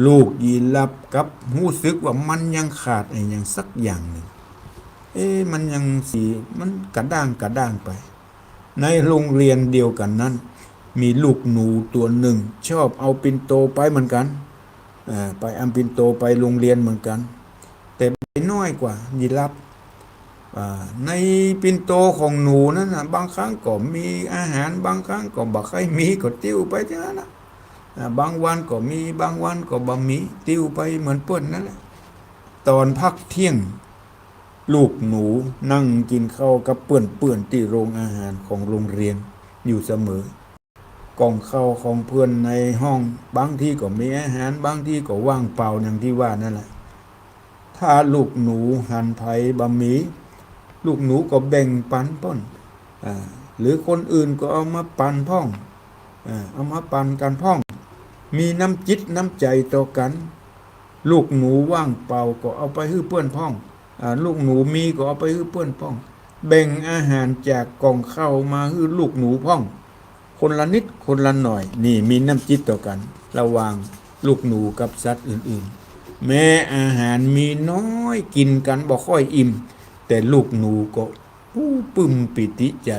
ลูกยีราฟกลับฮู้สึกว่ามันยังขาดอะหยังสักอย่างนึ่ง เอ๊ะ มันยังสี มันกระด้างกระด้างไป ในโรงเรียนเดียวกั๋นนั้น มีลูกหนูตั๋วนึ่ง ชอบเอาปิ่นโตไปเหมือนกั๋น อ่า ไปเอาปิ่นโตไปโรงเรียนเหมือนกั๋น แต่ใบน้อยกว่ายีราฟ อ่า ในปิ่นโตของหนูนั้นน่ะ บางครั้งก็มีอาหาร บางครั้งก็บ่ใค่มี ก็ติ้วไปเต้านั้นน่ะ อ่า บางวันก็มี บางวันก็บ่มี ติ้วไปเหมือนเปิ้นนั่นแหละ ต๋อนพักเตี้ยง ลูกหนูนั่งกิ๋นข้าวกับเปื้อนๆ ตี้โรงอาหารของโรงเรียนอยู่เสมอ ก่องข้าวของเปื้อนในห้อง บางทีก็มีอาหาร บางทีก็ว่างเปล่า อย่างตี้ว่านั่นแหละ ถ้าลูกหนูหันใผบ่มี ลูกหนูก็แบ่งปันพ่อง อ่า หรือคนอื่นก็เอามาปันพ่อง อ่า เอามาปันกั๋นพ่อง มีน้ำจิตน้ำใจ๋ต่อกั๋น ลูกหนูว่างเปล่าก็เอาไปหื้อเปื้อนพ่อง อ่า ลูกหนูมีก็เอาไปหื้อเปื้อนพ่อง แบ่งอาหารจากก่องข้าวมาหื้อลูกหนูพ่อง คนละนิดคนละหน่อย นี่มีน้ำจิตต่อกั๋น ระหว่างลูกหนูกับสัตว์อื่นๆ แม้อาหารมีน้อย กิ๋นกั๋นบ่ค่อยอิ่ม แต่ลูกหนูก็ อู้ ปึ้มปีติใจ๋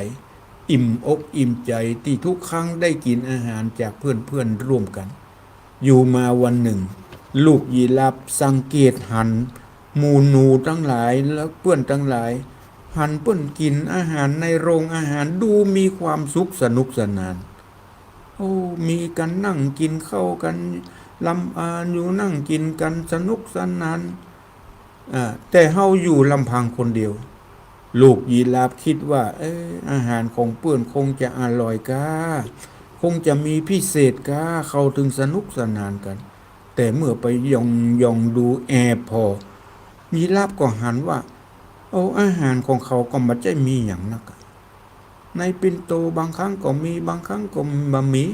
อิ่มอกอิ่มใจ๋ตี้ทุกครั้งได้กิ๋นอาหารจากเปื้อนๆ ร่วมกั๋น อยู่มาวันนึ่ง ลูกยีราฟสังเกตหันหมู่หนูตังหลายและเปื้อนตังหลาย หันเปิ้นกิ๋นอาหารในโรงอาหาร ดูมีความสุขสนุกสนาน โอ้ มีกั๋นนั่งกิ๋นข้าวกั๋น ลำ อ่า อยู่นั่งกิ๋นกั๋นสนุกสนาน อ่า แต่เฮาอยู่ลำพังคนเดียว ลูกยีราฟกึ๊ดว่า เอ๊ะ อาหารของเปิ้นคงจะอร่อยก้า คงจะมีพิเศษก้า เขาเถิงสนุกสนานกั๋น แต่เมื่อไปย่องย่องดูแอบผ่อ ยีราฟก็หันว่า โอ้ อาหารของเขาก็บ่ใจ้มีหยังนัก ในปิ่นโตบางครั้งก็มี บางครั้งก็บ่มี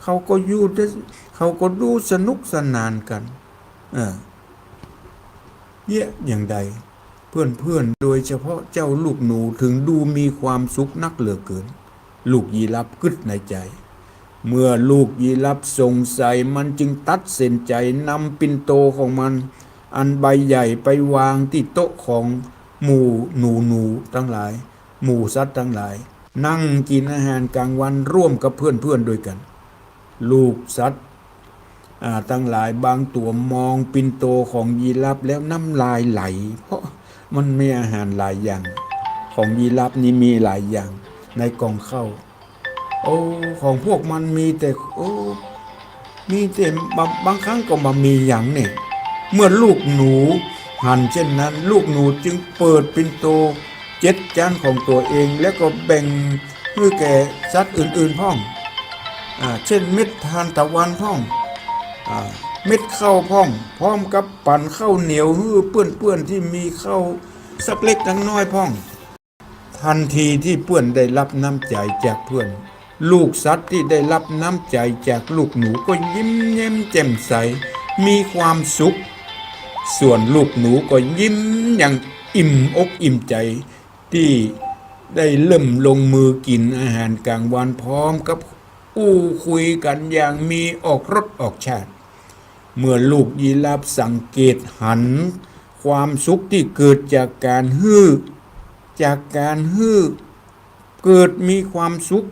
เขาก็อยู่แต่ เขาก็ดูสนุกสนานกั๋น เออ เยียะอย่างใด เปื้อนๆ โดยเฉพาะเจ้าลูกหนูเถิงดูมีความสุขนักเหลือเกิน ลูกยีราฟกึ๊ดในใจ๋ เมื่อลูกยีราฟสงสัย มันจึงตัดสินใจ๋นำปิ่นโตของมัน อันใบใหญ่ไปวางตี้โต๊ะของหมู่หนูๆ ตังหลาย หมู่สัตว์ตังหลาย นั่งกิ๋นอาหารก๋างวันร่วมกับเปื้อนๆ ตวยกั๋น ลูกสัตว์ อ่า ตังหลายบางตั๋วมองปิ่นโตของยีราฟแล้วน้ำลายไหล เพราะมันมีอาหารหลายอย่าง ของยีราฟนี่มีหลายอย่างในก่องข้าว โอ้ ของพวกมันมีแต่ โอ้ มีแต่ บาง บางครั้งก็บ่มีหยังเนี่ย เมื่อลูกหนูหันเช่นนั้น ลูกหนูจึงเปิดปิ่นโตเจ็ดจั๊นของตั๋วเอง แล้วก็แบ่งหื้อแก่สัตว์อื่นๆ พ่อง อ่า เช่นเม็ดทานตะวันพ่อง อ่า เม็ดข้าวพ่อง พร้อมกับปั๋นข้าวเหนียวหื้อเปื้อนๆ ตี้มีข้าวสักเล็กสักน้อยพ่อง ทันทีตี้เปื้อนได้ฮับน้ำใจ๋จากเปื้อน ลูกสัตว์ตี้ได้ฮับน้ำใจ๋จากลูกหนูก็ยิ้มแย้มแจ่มใส มีความสุข ส่วนลูกหนูก็ยิ้มอย่างอิ่มอกอิ่มใจ๋ ตี้ได้เริ่มลงมือกิ๋นอาหารก๋างวันพร้อมกับอู้คุยกั๋นอย่างมีออกรสออกชาติ เมื่อลูกยีราฟสังเกตหันความสุขตี้เกิดจากก๋านหื้อ จากก๋านหื้อ เกิดมีความสุข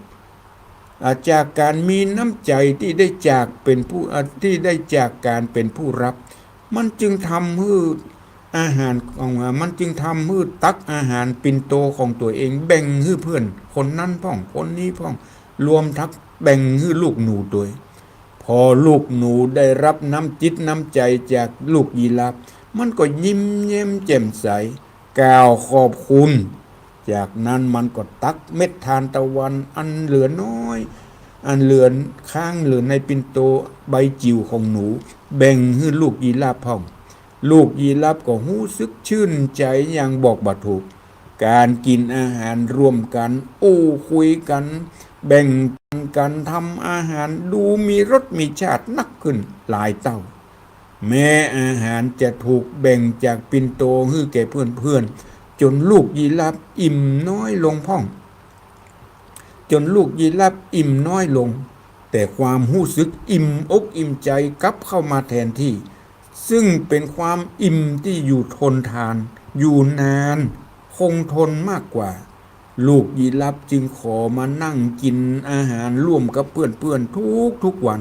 อ่า จากก๋านมีน้ำใจ๋ตี้ได้จากเป๋นผู้ อ่า ตี้ได้จากก๋านเป๋นผู้ฮับ มันจึงทำหื้ออาหารออกมา มันจึงทำหื้อตักอาหารปิ่นโตของตั๋วเอง แบ่งหื้อเพื่อนคนนั้นพ่อง คนนี้พ่อง รวมทั้งแบ่งหื้อลูกหนูตวย พอลูกหนูได้ฮับน้ำจิตน้ำใจ๋จากลูกยีราฟ มันก็ยิ้มแย้มแจ่มใส กล่าวขอบคุณ จากนั้นมันก็ตักเม็ดทานตะวันอันเหลือน้อย อันเหลือค้างเหลือในปิ่นโตใบจิ๋วของหนู แบ่งหื้อลูกยีราฟพ่อง ลูกยีราฟก็ฮู้สึกจื้นใจ๋อย่างบอกบ่ถูก ก๋านกิ๋นอาหารร่วมกั๋น อู้คุยกั๋น แบ่งปันกั๋นทำอาหาร ดูมีรสมีชาตินักขึ้นหลายเต้า แม้อาหารจะถูกแบ่งจากปิ่นโตหื้อแก่เพื่อนๆ จ๋นลูกยีราฟอิ่มน้อยลงพ่อง จ๋นลูกยีราฟอิ่มน้อยลง แต่ความฮู้สึกอิ่มอกอิ่มใจ๋กลับเข้ามาแทนที่ ซึ่งเป๋นความอิ่มตี้อยู่ทนทาน อยู่นาน คงทนมากกว่า ลูกยีราฟจึงขอมานั่งกิ๋นอาหารร่วมกับเปื้อนๆ ทุกๆ วัน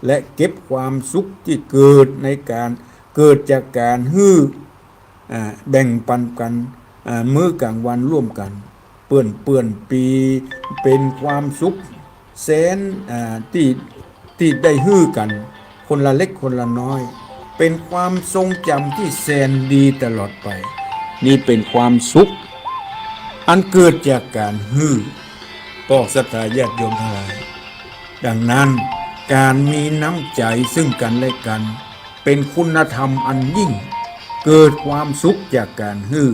และเก็บความสุขตี้เกิดในก๋าน เกิดจากก๋านหื้อ อ่า แบ่งปันกั๋น อ่า มื้อก๋างวันร่วมกั๋น เปื้อนๆ ปี เป๋นความสุขแสน อ่า ตี้ ตี้ได้หื้อกั๋น คนละเล็กคนละน้อย เป๋นความทรงจ๋ำตี้แสนดีตลอดไป นี่เป๋นความสุข อันเกิดจากก๋านหื้อ ปอกศรัทธาญาติโยมตังหลาย ดังนั้น ก๋านมีน้ำใจ๋ซึ่งกั๋นและกั๋น เป๋นคุณธรรมอันยิ่ง เกิดความสุขจากก๋านหื้อ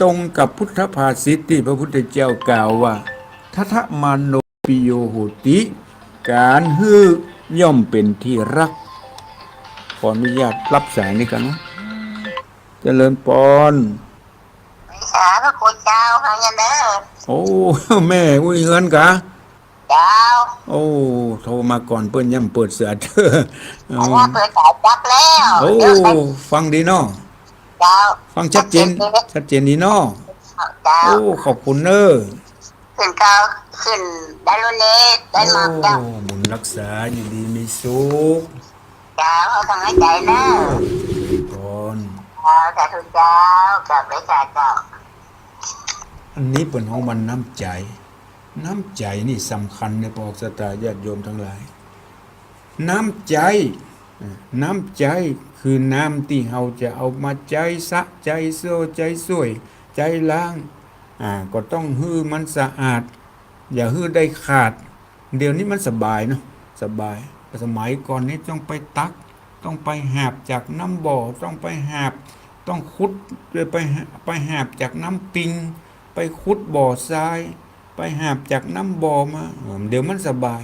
ตรงกับพุทธภาษิตตี้พระพุทธเจ้ากล่าวว่า ทัตถะมาโน ปิโยโหติ ก๋านหื้อย่อมเป๋นที่ฮัก ขออนุญาตฮับสายนี้ก่อนนะ เจริญปอน สาธุเจ้า เฮายังเด้อ โอ้ แม่อู้เฮือนกา เจ้า โอ้ โทรมาก่อนเปิ้นยังเปิดสาย เออ อันนี้เปิดสายจับแล้ว โอ้ เดี๋ยวไป ฟังดีเนาะ เจ้า ฟังชัดเจน ชัดเจนดี ชัดเจนดีเนาะ เจ้า โอ้ ขอบคุณเน้อ ขึ้นเก้า ขึ้นได้รุ่นนี้ได้มา โอ้ เจ้า บุญฮักษา อยู่ดีมีสุข เจ้า ขอส่งให้ใจเนอะ เจริญพร เจ้า สาธุเจ้า กราบไหว้สาเจ้า อันนี้เปิ้นฮ้องว่าน้ำใจ๋ น้ำใจ๋นี่สำคัญเน้อ ปอกศรัทธาญาติโยมตังหลาย น้ำใจ๋ อ่า น้ำใจ๋คือน้ำตี้เฮาจะเอามาใจ๊สะ ใจ๊โซ่ ใจ๊ส้วย ใจ๊ล้าง อ่า ก็ต้องหื้อมันสะอาด อย่าหื้อได้ขาด เดี๋ยวนี้มันสบายเนาะ สบาย สมัยก่อนนี้ต้องไปตัก ต้องไปหาบจากน้ำบ่อ ต้องไปหาบ ต้องขุด ไปหา ไปหาบจากน้ำปิง ไปขุดบ่อทราย ไปหาบจากน้ำบ่อมา เออ เดี๋ยวมันสบาย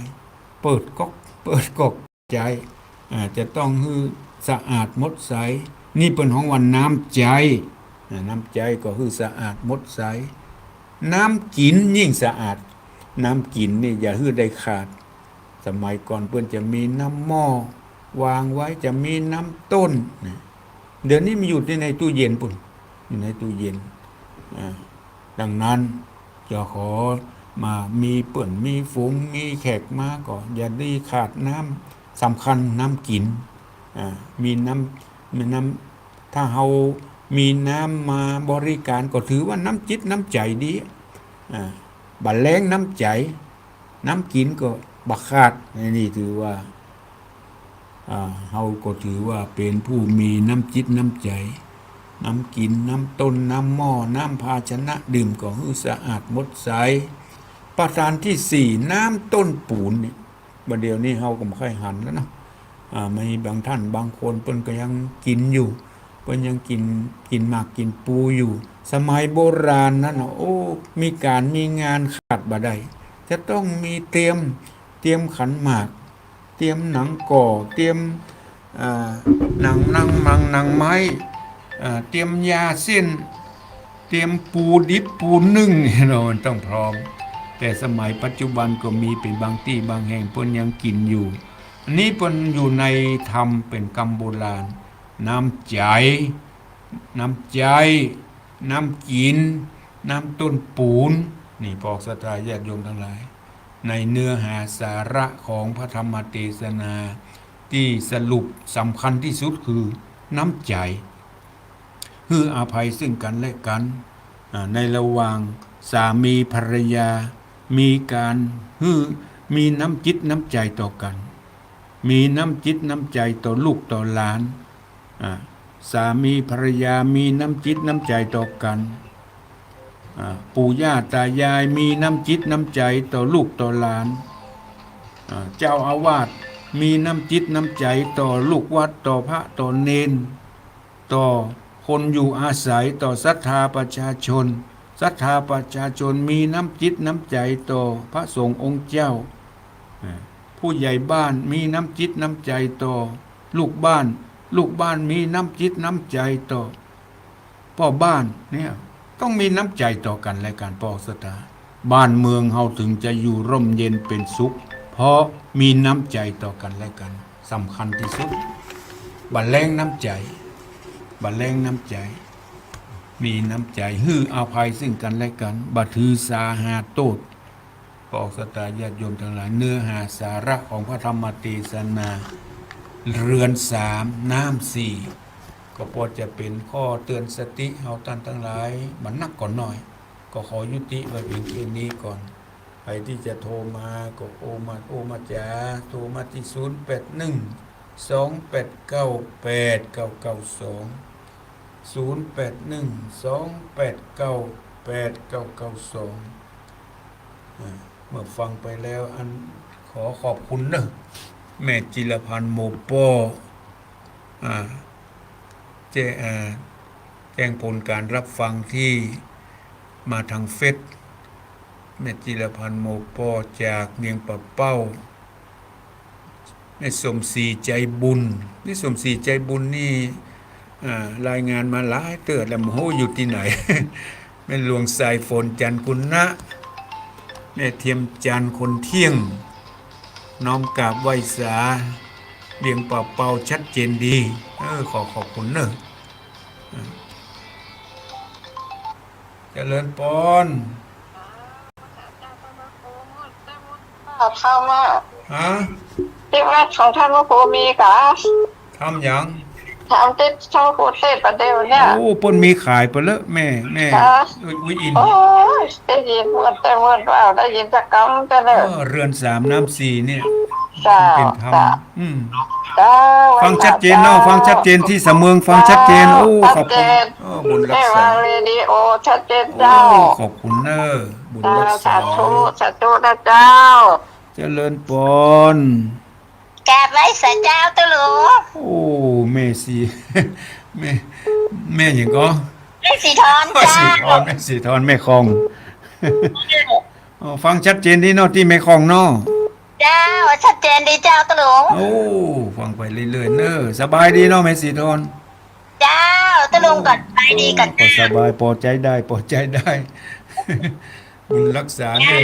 เปิดก๊อก เปิดก๊อก ใจ๊ อ่า จะต้องหื้อสะอาดหมดใส นี่เปิ้นฮ้องว่าน้ำใจ๋ อ่า น้ำใจ๋ก็หื้อสะอาดหมดใส น้ำกิ๋นยิ่งสะอาด น้ำกิ๋นนี่อย่าหื้อได้ขาด สมัยก่อนเปิ้นจะมีน้ำหม้อวางไว้ จะมีน้ำต้นนะ เดี๋ยวนี้มันอยู่ในตู้เย็นปุ้น อยู่ในตู้เย็น อ่า ดังนั้น เจ้าขอมามีเปื้อนมีฝูง มีแขกมาก็อย่าได้ขาดน้ำ สำคัญน้ำกิ๋น อ่า มีน้ำ มีน้ำ ถ้าเฮามีน้ำมาบริการก็ถือว่าน้ำจิตน้ำใจ๋ดี อ่า บ่าแล้งน้ำใจ๋ น้ำกิ๋นก็บ่ขาด อันนี้ถือว่า อ่า เฮาก็ถือว่าเป๋นผู้มีน้ำจิตน้ำใจ๋ น้ำกิ๋น น้ำต้น น้ำหม้อ น้ำภาชนะดื่มก็หื้อสะอาดหมดใส ประการตี้สี่ น้ำต้นปูนนี่ บ่าเดี๋ยวนี้เฮาก็บ่ค่อยหันแล้วเนาะ อ่า มีบางท่านบางคนเปิ้นก็ยังกิ๋นอยู่ เปิ้นยังกิ๋น กิ๋นหมากกิ๋นปูอยู่ สมัยโบราณนั้นน่ะ โอ้ มีก๋านมีงานขาดบ่ได้ จะต้องมีเตรียม เตรียมขันหมาก เตรียมหนังก่อ เตรียม อ่า หนัง หนังมัง หนังไม้ อ่า เตรียมยาเส้น เตรียมปูดิบปูนึ่ง เนาะ มันต้องพร้อม แต่สมัยปัจจุบันก็มีเป๋นบางตี้บางแห่งเปิ้นยังกิ๋นอยู่ อันนี้เปิ้นอยู่ในธรรมเป๋นกำโบราณ น้ำใจ๋ น้ำใจ๊ น้ำกิ๋น น้ำต้นปูน นี่ ปอกศรัทธาญาติโยมตังหลาย ในเนื้อหาสาระของพระธรรมเตสนา ตี้สรุปสำคัญตี้สุดคือน้ำใจ๋ หื้ออภัยซึ่งกั๋นและกั๋น อ่า ในระหว่างสามีภรรยา มีก๋านหื้อ มีน้ำจิตน้ำใจ๋ต่อกั๋น มีน้ำจิตน้ำใจ๋ต่อลูกต่อหลาน อ่า สามีภรรยามีน้ำจิตน้ำใจ๋ต่อกั๋น อ่า ปู่ย่าต๋ายายมีน้ำจิตน้ำใจ๋ต่อลูกต่อหลาน อ่า เจ้าอาวาสมีน้ำจิตน้ำใจ๋ต่อลูกวัด ต่อพระ ต่อเณร ต่อคนอยู่อาศัย ต่อศรัทธาประชาชน ศรัทธาประชาชนมีน้ำจิตน้ำใจ๋ต่อพระสงฆ์องค์เจ้า อ่า ผู้ใหญ่บ้านมีน้ำจิตน้ำใจ๋ต่อลูกบ้าน ลูกบ้านมีน้ำจิตน้ำใจ๋ต่อป้อบ้าน เนี่ย ต้องมีน้ำใจ๋ต่อกั๋นและกั๋น ปอกศรัทธา บ้านเมืองเฮาถึงจะอยู่ร่มเย็นเป๋นสุข เพราะมีน้ำใจ๋ต่อกั๋นและกั๋น สำคัญตี้สุด บ่าแล้งน้ำใจ๋ บ่าแล้งน้ำใจ๋ มีน้ำใจ๋ หื้ออภัยซึ่งกั๋นและกั๋น บ่าถือสาหาโต้ษ ปอกศรัทธาญาติโยมตังหลาย เนื้อหาสาระของพระธรรมเตสนา เรือนสาม น้ำสี่ ก็ปอจะเป๋นข้อเตือนสติเฮาต้านตังหลาย บ่านักก็น้อย ก็ขอยุติไว้เพียงแค่นี้ก่อน ใผตี้จะโทรมาก็โอมา โอมาจ๋า โทรมาตี้ ศูนย์แปดหนึ่ง สองแปดเก้า แปดเก้าเก้าสอง ศูนย์แปดหนึ่ง สองแปดเก้า แปดเก้าเก้าสอง อ่า เมื่อฟังไปแล้ว อันขอขอบคุณเนอะ แม่จิรพันธ์ โมป้อ อ่า แจ้ง อ่า แจ้งผลการรับฟังตี้มาตางเฟซ แม่จิรพันธ์ โมป้อ จากเวียงป่าเป้า แม่สมศรีใจบุญ แม่สมศรีใจบุญนี่ อ่า รายงานมาหลายเตื้อแล้ว บ่ฮู้อยู่ตี้ไหน แม่หลวงสายฝน จันทร์คุณนะ แม่เทียมจันทร์ คนเที่ยง น้อมกราบไหว้สา เวียงป่าเปาชัดเจนดี เออ ขอขอบคุณเนอะ เจริญปอน ธรรมะ ฮะ ตี้วัดของต้านพระครูมีก่า ธรรมหยัง ธรรมตี้ต้านพระครูเตสน์ประเดี๋ยวเนี่ย โอ้ เปิ้นมีขายไปแล้ว แม่ แม่ ฮะ อุ๊ย อุ๊ยอิน โอ้ย ได้ยินเมื่อแต่เมื่อว่าได้ยินสักกำแต่เนอะ เออ เรือนสามน้ำสี่เนี่ย เจ้า เป๋นธรรม เจ้า อืม เจ้า ฟังชัดเจนเนาะ เจ้า ฟังชัดเจนตี้สำเมิง ฟังชัดเจน เจ้า โอ้ ขอบคุณ ชัดเจน เออ บุญรักษา ได้ฟังเรดิโอชัดเจนเจ้า โอ้ ขอบคุณเนอะ บุญรักษา เจ้า สาธุ สาธุนะเจ้า เจริญปอน กราบไหว้สาเจ้าตุ๊ลุง โอ้ แม่สี แม่ แม่หยังก่อ แม่สีทอน แม่สีทอน เจ้า แม่สีทอน แม่คอง อ๋อ ฟังชัดเจนดีเนาะ ตี้แม่คองเนาะ เจ้า ชัดเจนดีเจ้าตุ๊ลุง โอ้ ฟังไปเรื่อยๆ เนอะ สบายดีเนาะ แม่สีทอน เจ้า ตุ๊ลุงก็สบายดีก่อ ก็สบาย ปอใจ๊ได้ ปอใจ๊ได้ บุญรักษาเนอะ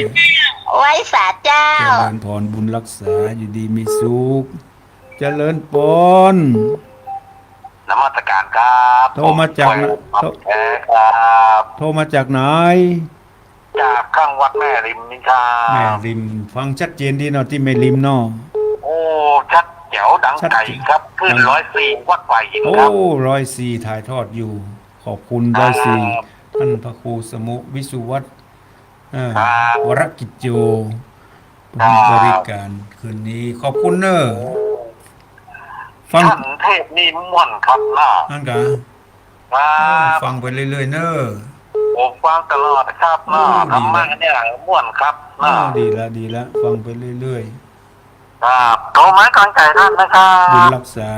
ไหว้สาเจ้า เจริญปอน บุญรักษา อยู่ดีมีสุข เจริญปอน นมัสการครับ โทรมาจากไหน ผม โทร เอ่อ ครับ โทรมาจากไหน จากข้างวัดแม่ริมนี่ครับ แม่ริม ฟังชัดเจนดีเนาะ ตี้แม่ริมเนาะ โอ้ ชัดแจ๋วดังไก๋ครับ ชัดเจน คลื่น ดัง ร้อยสี่ วัดฝ่ายหินครับ โอ้ ร้อยสี่ ถ่ายทอดอยู่ ขอบคุณ ครับ ร้อยสี่ ท่านพระครูสมุ วิสุวัฒน์ เอ่อ ครับ วรกิจโจ ครับ บริการคืนนี้ ขอบคุณเนอะ ฟัง ท่านเทศน์นี่ม่วนครับนะ อั้นก่า ครับ เออ ฟังไปเรื่อยๆ เนอะ ผมฟังตลอดครับนะ โอ้ ดีละ ธรรมะเนี่ยม่วนครับนะ โอ้ ดีละ ดีละ ฟังไปเรื่อยๆ ครับ โทรมาก่อนไก่ท่านนะครับ บุญรักษา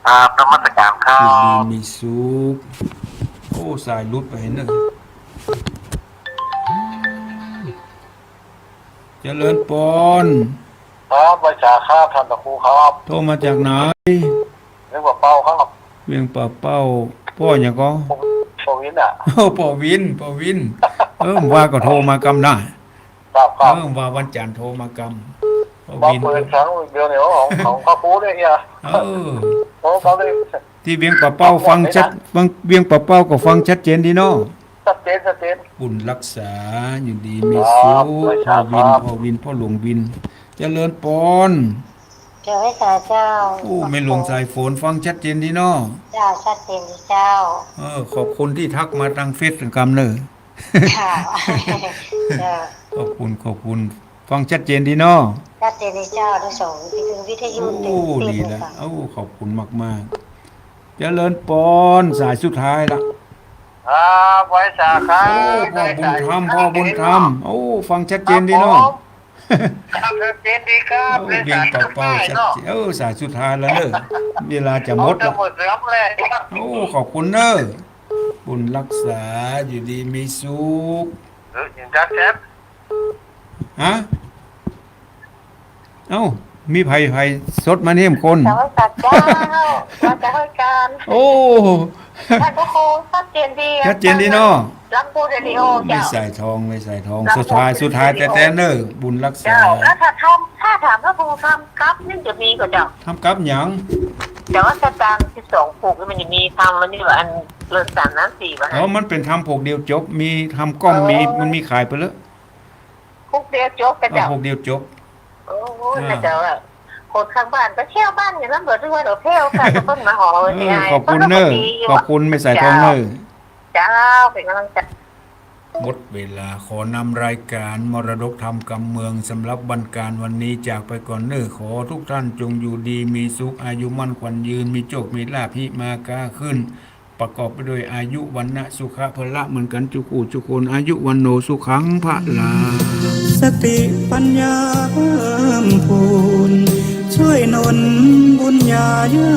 ครับ นมัสการครับ อยู่ดีมีสุข โอ้ สายหลุดไปเนอะ เจริญปอน ครับ ไหว้สาครับ ท่านพระครูครับ โทรมาจากไหน เวียงป่าเป้าครับ เวียงป่าเป้า ป้อหยังก่อ ป้อวินน่ะ โอ้ ป้อวิน ป้อวิน เออ ว่าก็โทรมากำน่ะ ครับ ครับ เออ ว่าวันจันทร์โทรมากำ ป้อวิน มาเปิดครั้งเดียวเนี่ย ของ ของพระครูเนี่ยเฮีย เออ โอ้ ครับเลย ตี้เวียงป่าเป้าฟังชัด เวียง เวียงป่าเป้าก็ฟังชัดเจนดีเนาะ ชัดเจน ชัดเจน บุญรักษา อยู่ดีมีสุข ครับ ป้อวิน ครับ ป้อวิน ป้อหลวงวิน เจริญปอน เจ้า ไหว้สาเจ้า โอ้ แม่หลวงสายฝน ฟังชัดเจนดีเนาะ เจ้า ชัดเจนดีเจ้า เออ ขอบคุณตี้ทักมาตางเฟซตางกำเน่อ ค่ะ เจ้า ขอบคุณ ขอบคุณ ฟังชัดเจนดีเนาะ ชัดเจนดีเจ้า ทั้งสอง วิทยุ โอ้ เต็มเฟซ ดีละ เจ้า โอ้ ขอบคุณมากๆ เจริญปอน สายสุดท้ายละ ครับ ไหว้สาครับ โอ้ ป้อบุญธรรม ป้อบุญธรรม โอ้ ฟังชัดเจนดีเนาะ ครับผม ครับ ชัดเจนดีครับ โอ้ เวียงป่าเป้า ชัดเจน เออ สายสุดท้ายแล้วเน่อ เวลาจะหมดละ หมดแล้วแหละ โอ้ ขอบคุณเน่อ บุญรักษา อยู่ดีมีสุข เออ ยิงจัดแชท ฮะ เอ้า มีไผ ไผสดมาเยี่ยมคน สวัสดีเจ้า มาจากรายการ โอ้ ท่านพระครูชัดเจนดี ชัดเจนดีเนาะ ลำพูนเรดิโอ แม่ เจ้า สายทอง แม่สายทอง ลำพูน สุดท้าย สุดท้าย เรดิโอ แต๊ๆ เน่อ บุญรักษา เจ้า แล้วถ้าทำ ถ้าถามพระครูทำกลับนี่จะมีก่อเจ้า ทำกลับหยัง แต่ว่าสตางค์สิบสองผูกนี่มันจะมีทำ มันนี่ว่าอันเลิศสามน้ำสี่ป่ะฮะ อ๋อ มันเป๋นทำผูกเดียวจบ มีทำก้อม อ๋อ มี มันมีขายไปแล้ว ผูกเดียวจบก่อเจ้า อ่า ผูกเดียวจบ โอ้โห อ่า น่าจะว่า คนข้างบ้านก็เที่ยวบ้านอย่างนั้นเบิด หรือว่าเราเที่ยวกัน ก็เพิ่งมาหอ เออ เนี่ย ขอบคุณเน่อ คนก็ดีอยู่ ขอบคุณแม่สายทองเน่อ เจ้า เจ้า เป๋นกำลังใจ๋ หมดเวลา ขอนำรายการมรดกธรรมกำเมืองสำหรับวันการวันนี้จากไปก่อนเน่อ ขอทุกท่านจงอยู่ดีมีสุข อายุมั่นขวัญยืน มีโชคมีลาภ หิมาก้าขึ้น ประกอบไปด้วยอายุ วรรณะ สุขะ พละ เหมือนกั๋นจุกคู่จุกคน อายุ วัณโณ สุขัง พลัง สติปัญญาเพิ่มพูน ช่วยหนุนบุญญาญา